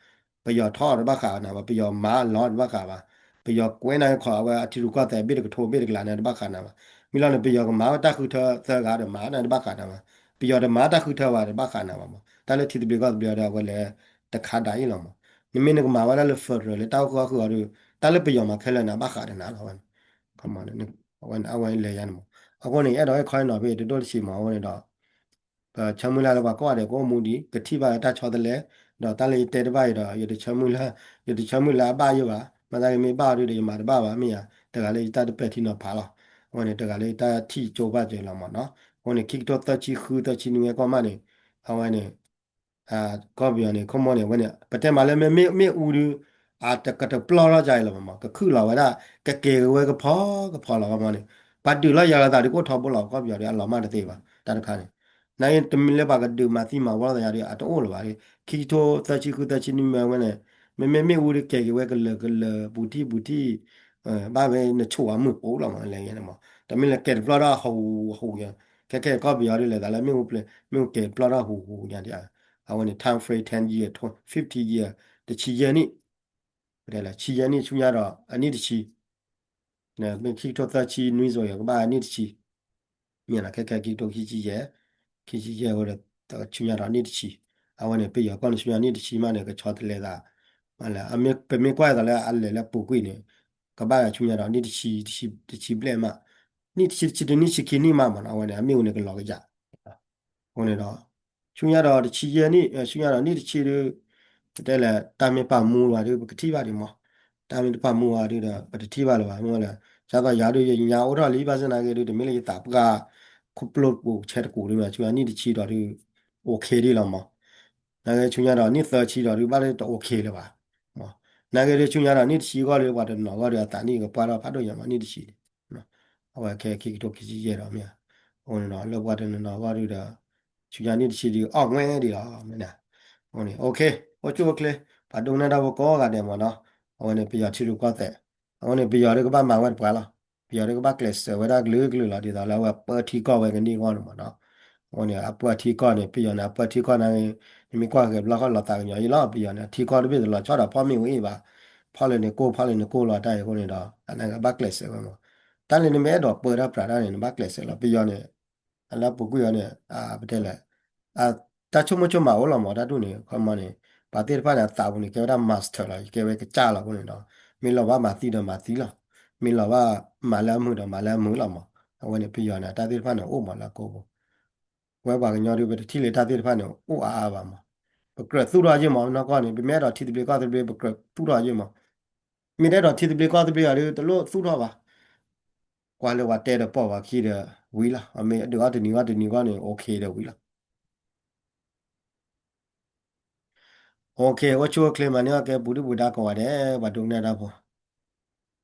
ပယီၤထီၣ်အီၤတဘၣ်ဃးဘၣ်န့ၣ် ပယီၤမၤအီၤလီၤတဘၣ်ဃးဘၣ် ပယီၤကွဲးနၤခီၣ်အဝဲအထံရူၢ်ကီၢ်သဲးဘ့ၣ်တကထိဘ့ၣ်တကလးန့ၣ် တဘၣ်ဃးနၤဘၣ်. မ့ၢ်လီၤန့ၣ် ပယီၤကမၤဝဲတၢ်ဃုထၢသၢဂၤဒီးမၤန့ၣ်တဘၣ်ဃးနၤဘၣ်. ပယီၤတမၤတၢ်ဃုထၢဘၣ်တဘၣ်ဃးနၤဘၣ်မး. တၢ်လၢထံသဘျ့ကီၢ်သဘျ့ဒီးအဝဲလဲၤတခါဒၣ်အံၤလီၤမး. နမ့ၢ်နကမၤဝဲဒၣ်လၢ federal လၢတၢ်အိၣ်ဃုာ်အီၣ်ဃုာ်အီၤဒီး တၢ်လၢပယီၤမၤခဲလၢာ်န့ၣ် အဘၣ်ဃးဒီးနၤလီၤဝဲန့ၣ်. အဝဲလဲၤယါန့ၣ်မး. အဃိန့ၣ် ယအဲၣ်ဒိးဟ့ၣ်ခီဟ့ၣ်နီၤဖဲတဒိၣ်တဆံးမး အဃိန့ၣ်ဒီး ပဆၢမုၢ်လၢ်လၢပှၤကိးဂၤဒဲးကအိၣ်မူဒံး ကထံၣ်ဘၣ်တၢ်ဆီတလဲ, ဒီးတၢ်လၢယတဲတဘၣ်အံၤဒီး ယတဆၢမုၢ်လၢ်, ယတဆၢမုၢ်လၢ်အဘၣ်ယိၣ်ဘၣ်, မ့ၢ်သးကမ့ၢ်ဘၣ်အီၤဒုဒီး ယမၤတဘၣ်ဘၣ် မ့ၢ်ယါ, တဂၤလၢယတၢ်တပဲာ်ထံနီၤဖးလီၤ. အဝဲန့ၣ် တဂၤလၢယတၢ်ထံၣ်ကၠိဘၣ်ကဲလီၤမးနီၤ. အဃိန့ၣ် ခံကထိသၢဆံဃုသၢဆံနွံဝဲကီၢ်မးန့ၣ်, အဝဲန့ၣ် ကီၢ်ပယီၤန့ၣ် ခိၣ်မိၢ်န့ၣ် အဝဲန့ၣ် ပတဲမးလၢမ့ၢ်မ့ၣ်အူဒု အတကတပျီၢ်ထီၣ်ကါအံၤလီၤမး, ကခုၣ်လီၤဝဲဒၣ် ကကဲၤက့ၤဝဲကဖီကဖီလီၤ ကီၢ်ပယီၤန့ၣ်, ပှၤဒုးလီၤယၤလီၤသးဒုကအိၣ်ထီဘိလီၤ ကီၢ်ပယီၤဒု အလီၤမၢ်တသ့ဘၣ် တၢ်တခါန့ၣ်, နာ်က့ တမ့ၢ်လၢပှၤကဒုးမၤသံမၤဝီသးယါဒု အတအိၣ်လၢၤဘၣ်, ခံကထိသၢဆံဃုသၢဆံနွံမ့ၢ်ဝဲန့ၣ်, မ့မ့ၢ်မ့ၣ်အူဒုကဲၤက့ၤဝဲကလၢာ်ကလၢာ် ပူၤထံၣ်ပူၤထံၣ် ဘၣ်ဝဲနဆိၣ်အမုၢ်ပူၤလီၤမး လဲၤယဲန့ၣ်မး, တမ့ၢ်လၢကဲၤတပျီၢ်ထီၣ်ဟူးဟူးယါ, ခဲခဲကီၢ်ပယီၤဒုလဲၤသးလၢမ့ၣ်အူပျဲၢ် မ့ၣ်အူကဲၤတပျီၢ်ထီၣ်ဟူးဟူးယါဒံး, အဝဲန့ၣ် time frame ten year, fifty year, တဆံယဲၢ်နံၣ်, ပတဲလၢဆံယဲၢ်နံၣ်ဆူညါဒီးအနံၣ်တဆံ, မ့ၢ်ခံကထိသၢဆံနွံစိၤယဲၢ် ကဘၣ်အနံၣ်တဆံ, မ့ၢ်လီၤ ခဲခဲခံကထိခံဆံယဲၢ်, ခံဆံယဲၢ်ဝဲဒီး ဆူညါဒီးနံၣ်တဆံ, အဝဲန့ၣ် ပယီၤကီၢ်န့ၣ် ဆူညါနံၣ်တဆံမးန့ၣ် ကဆီတလဲသး, ပမ့ၢ်ကွၢ်အသးလၢအလဲၤလၢပူၤကွံာ်န့ၣ်, ကဘၣ်ဆူညါဒီးနံၣ်တဆံ, တဆံဘျဲၣ်မး, နံၣ်တဆံ, တဆံတနံၣ်ဆံခံနံၣ်မးမးနီၤ အဝဲန့ၣ် အမ့ၣ်အူန့ၣ်ကလီၤကယၤ အဃိန့ၣ်ဒီး ဆူညါဒီးတဆံယဲၢ်နံၣ်, ဆူညါဒီးနံၣ်တဆံဒု, ပတဲလဲၣ် တၢ်မ့ၢ်ပာ်မူဝဲဒု ပကထံၣ်ဘၣ်ဒံးမး, တၢ်မ့ၢ်တပာ်မူဝဲဒုဒီး ပတထံၣ်ဘၣ်လၢၤဘၣ်, မ့ၢ်လၢ ဒ်သိးယၤဒု ယညါအိၣ်ထီၣ်လံ ဘၣ်ဆၣ်သနာ်က့ဒု တမ့ၢ်လၢယသးပှၢ် ခိၣ်ပျိၢ်ပူၤဆဲတကူးဒု ဆူညါနံၣ်တဆံဒီးဒု okay ဒံးလီၤမး, နာ်က့ဆူညါဒီးနံၣ်သၢဆံဒီးဒု ဘၣ်လၢတ okay လၢၤဘၣ်, နာ်က့ဒု ဆူညါဒီးနံၣ်တဆံဂီၢ်ဒု ပှၤတနီၤဂီၢ်ဒု အသးနံၣ်ကပှၢ်ထီၣ်ဖးဒိၣ်ညါမး နံၣ်တဆံန့ၣ် အဝဲခဲခံကထိခံဆံယဲၢ်ဒီးမ့ၢ်, အဃိန့ၣ်ဒီး လၢပှၤတနီၤနီၤဂီၢ်ဒုဒီး ဆူညါနံၣ်တဆံဒု အီၣ်ငွဲၣ်ဒံးလီၤ မ့ၢ်န့ၣ်, အဃိန့ၣ် okay အိၣ်ဆူၣ်အိၣ်ချ့ ပှၤဒိကနၣ်တၢ်ဖိကိးဂၤဒဲးမးနီၤ, အဝဲန့ၣ် ပယီၤထံရူၢ်ကီၢ်သဲး, အဃိန့ၣ် ပယီၤဒုကဘၣ်မၤဝဲတပှၤလီၤ, ပယီၤဒုကဘၣ်ကျဲးစၢးဝဲဒၣ်ကလုာ်ကလုာ်လီၤ ဒ်သိးလၢအဝဲပၢထံကီၢ်ဝဲကန့ၢ်အဂီၢ်န့ၣ်မးနီၤ, အဃိန့ၣ် အပၢထံကီၢ်န့ၣ် ပယီၤန့ၣ် အပၢထံကီၢ်န့ၣ် နမ့ၢ်ကွၢ်က့ၤဘျီဃီလီၤသးကညီၤအံၤလီၤ ပယီၤန့ၣ် ထံကီၢ်တဘ့ၣ်တလီၤဆီဒီးဖီၣ်မ့ၣ်အူအံၤဘၣ်, ဖီၣ်လၢန့ၣ်ကိၢ် ဖီၣ်လၢန့ၣ်ကိၢ်လီၤတၢ်အံၤအဃိန့ၣ်ဒီး အန့ၣ်ကဘၣ်ကျဲးစၢးဝဲမး, တၢ်လၢနမ့ၢ်အဲၣ်ဒိးပၢတၢ်ပြးတၢ်န့ၣ် နဘၣ်ကျဲးစၢးလီၤ ပယီၤန့ၣ် အလၢပူၤကွံာ်အီၤန့ၣ် ပတဲလဲၣ် တၢ်ဆိကမိၣ်ဆိကမးအိၣ်လီၤမး တၢ်ဒ်န့ၣ် ခီမီန့ၣ် ပှၤသ့ၣ်တဖၣ်န့ၣ် အသးပူၤန့ၣ် ကဲဝဲဒၣ် master လီၤ ကဲဝဲကစၢ်လီၤအဃိန့ၣ်ဒီး မ့ၢ်လီၤဘၣ်မၤသံဒီးမၤသံလီၤ, မ့ၢ်လီၤဘၣ်မၤလၢအမုာ်ဒီးမၤလၢအမုာ်လီၤမး, အဝဲန့ၣ် ပယီၤန့ၣ် တၢ်သ့ၣ်တဖၣ်န့ၣ်အိၣ်မးလၢအကိာ်ပူၤ, ပဝဲပှၤကညီဒု ပတထံၣ်လၢတၢ်သ့ၣ်တဖၣ်န့ၣ် အိၣ်အါအါဘၣ်မး, ပကြၢးသူၣ်ထီၣ်ယ့ၢ်မး နီၢ်ကီၢ်န့ၣ် ပမ့ၢ်အဲၣ်ဒိးထံသဘျ့ကီၢ်သဘျ့ ပကြၢးသူၣ်ထီၣ်ယ့ၢ်မး, မ့ၢ်တအဲၣ်ဒိးထံသဘျ့ကီၢ်သဘျ့အီၤဒု တလိၣ်သူၣ်ထီၣ်ဘၣ်, ကွၢ်လၢပှၤတဲဒီးပိာ်ပှၤခံဒီးဝံၤလီၤ, အမ့ၢ်ဒုးအီၣ်တနံၤဂီၢ်တနံၤဂီၢ်န့ၣ် okay ဒီးဝံၤလီၤ. Okay အိၣ်ဆူၣ်အိၣ်ချ့မးန့ၢ်အီၣ်ကဲပူၤဒုၣ်ပူၤဒါကိးဂၤဒဲး ပှၤဒိကနၣ်တၢ်ဖိ,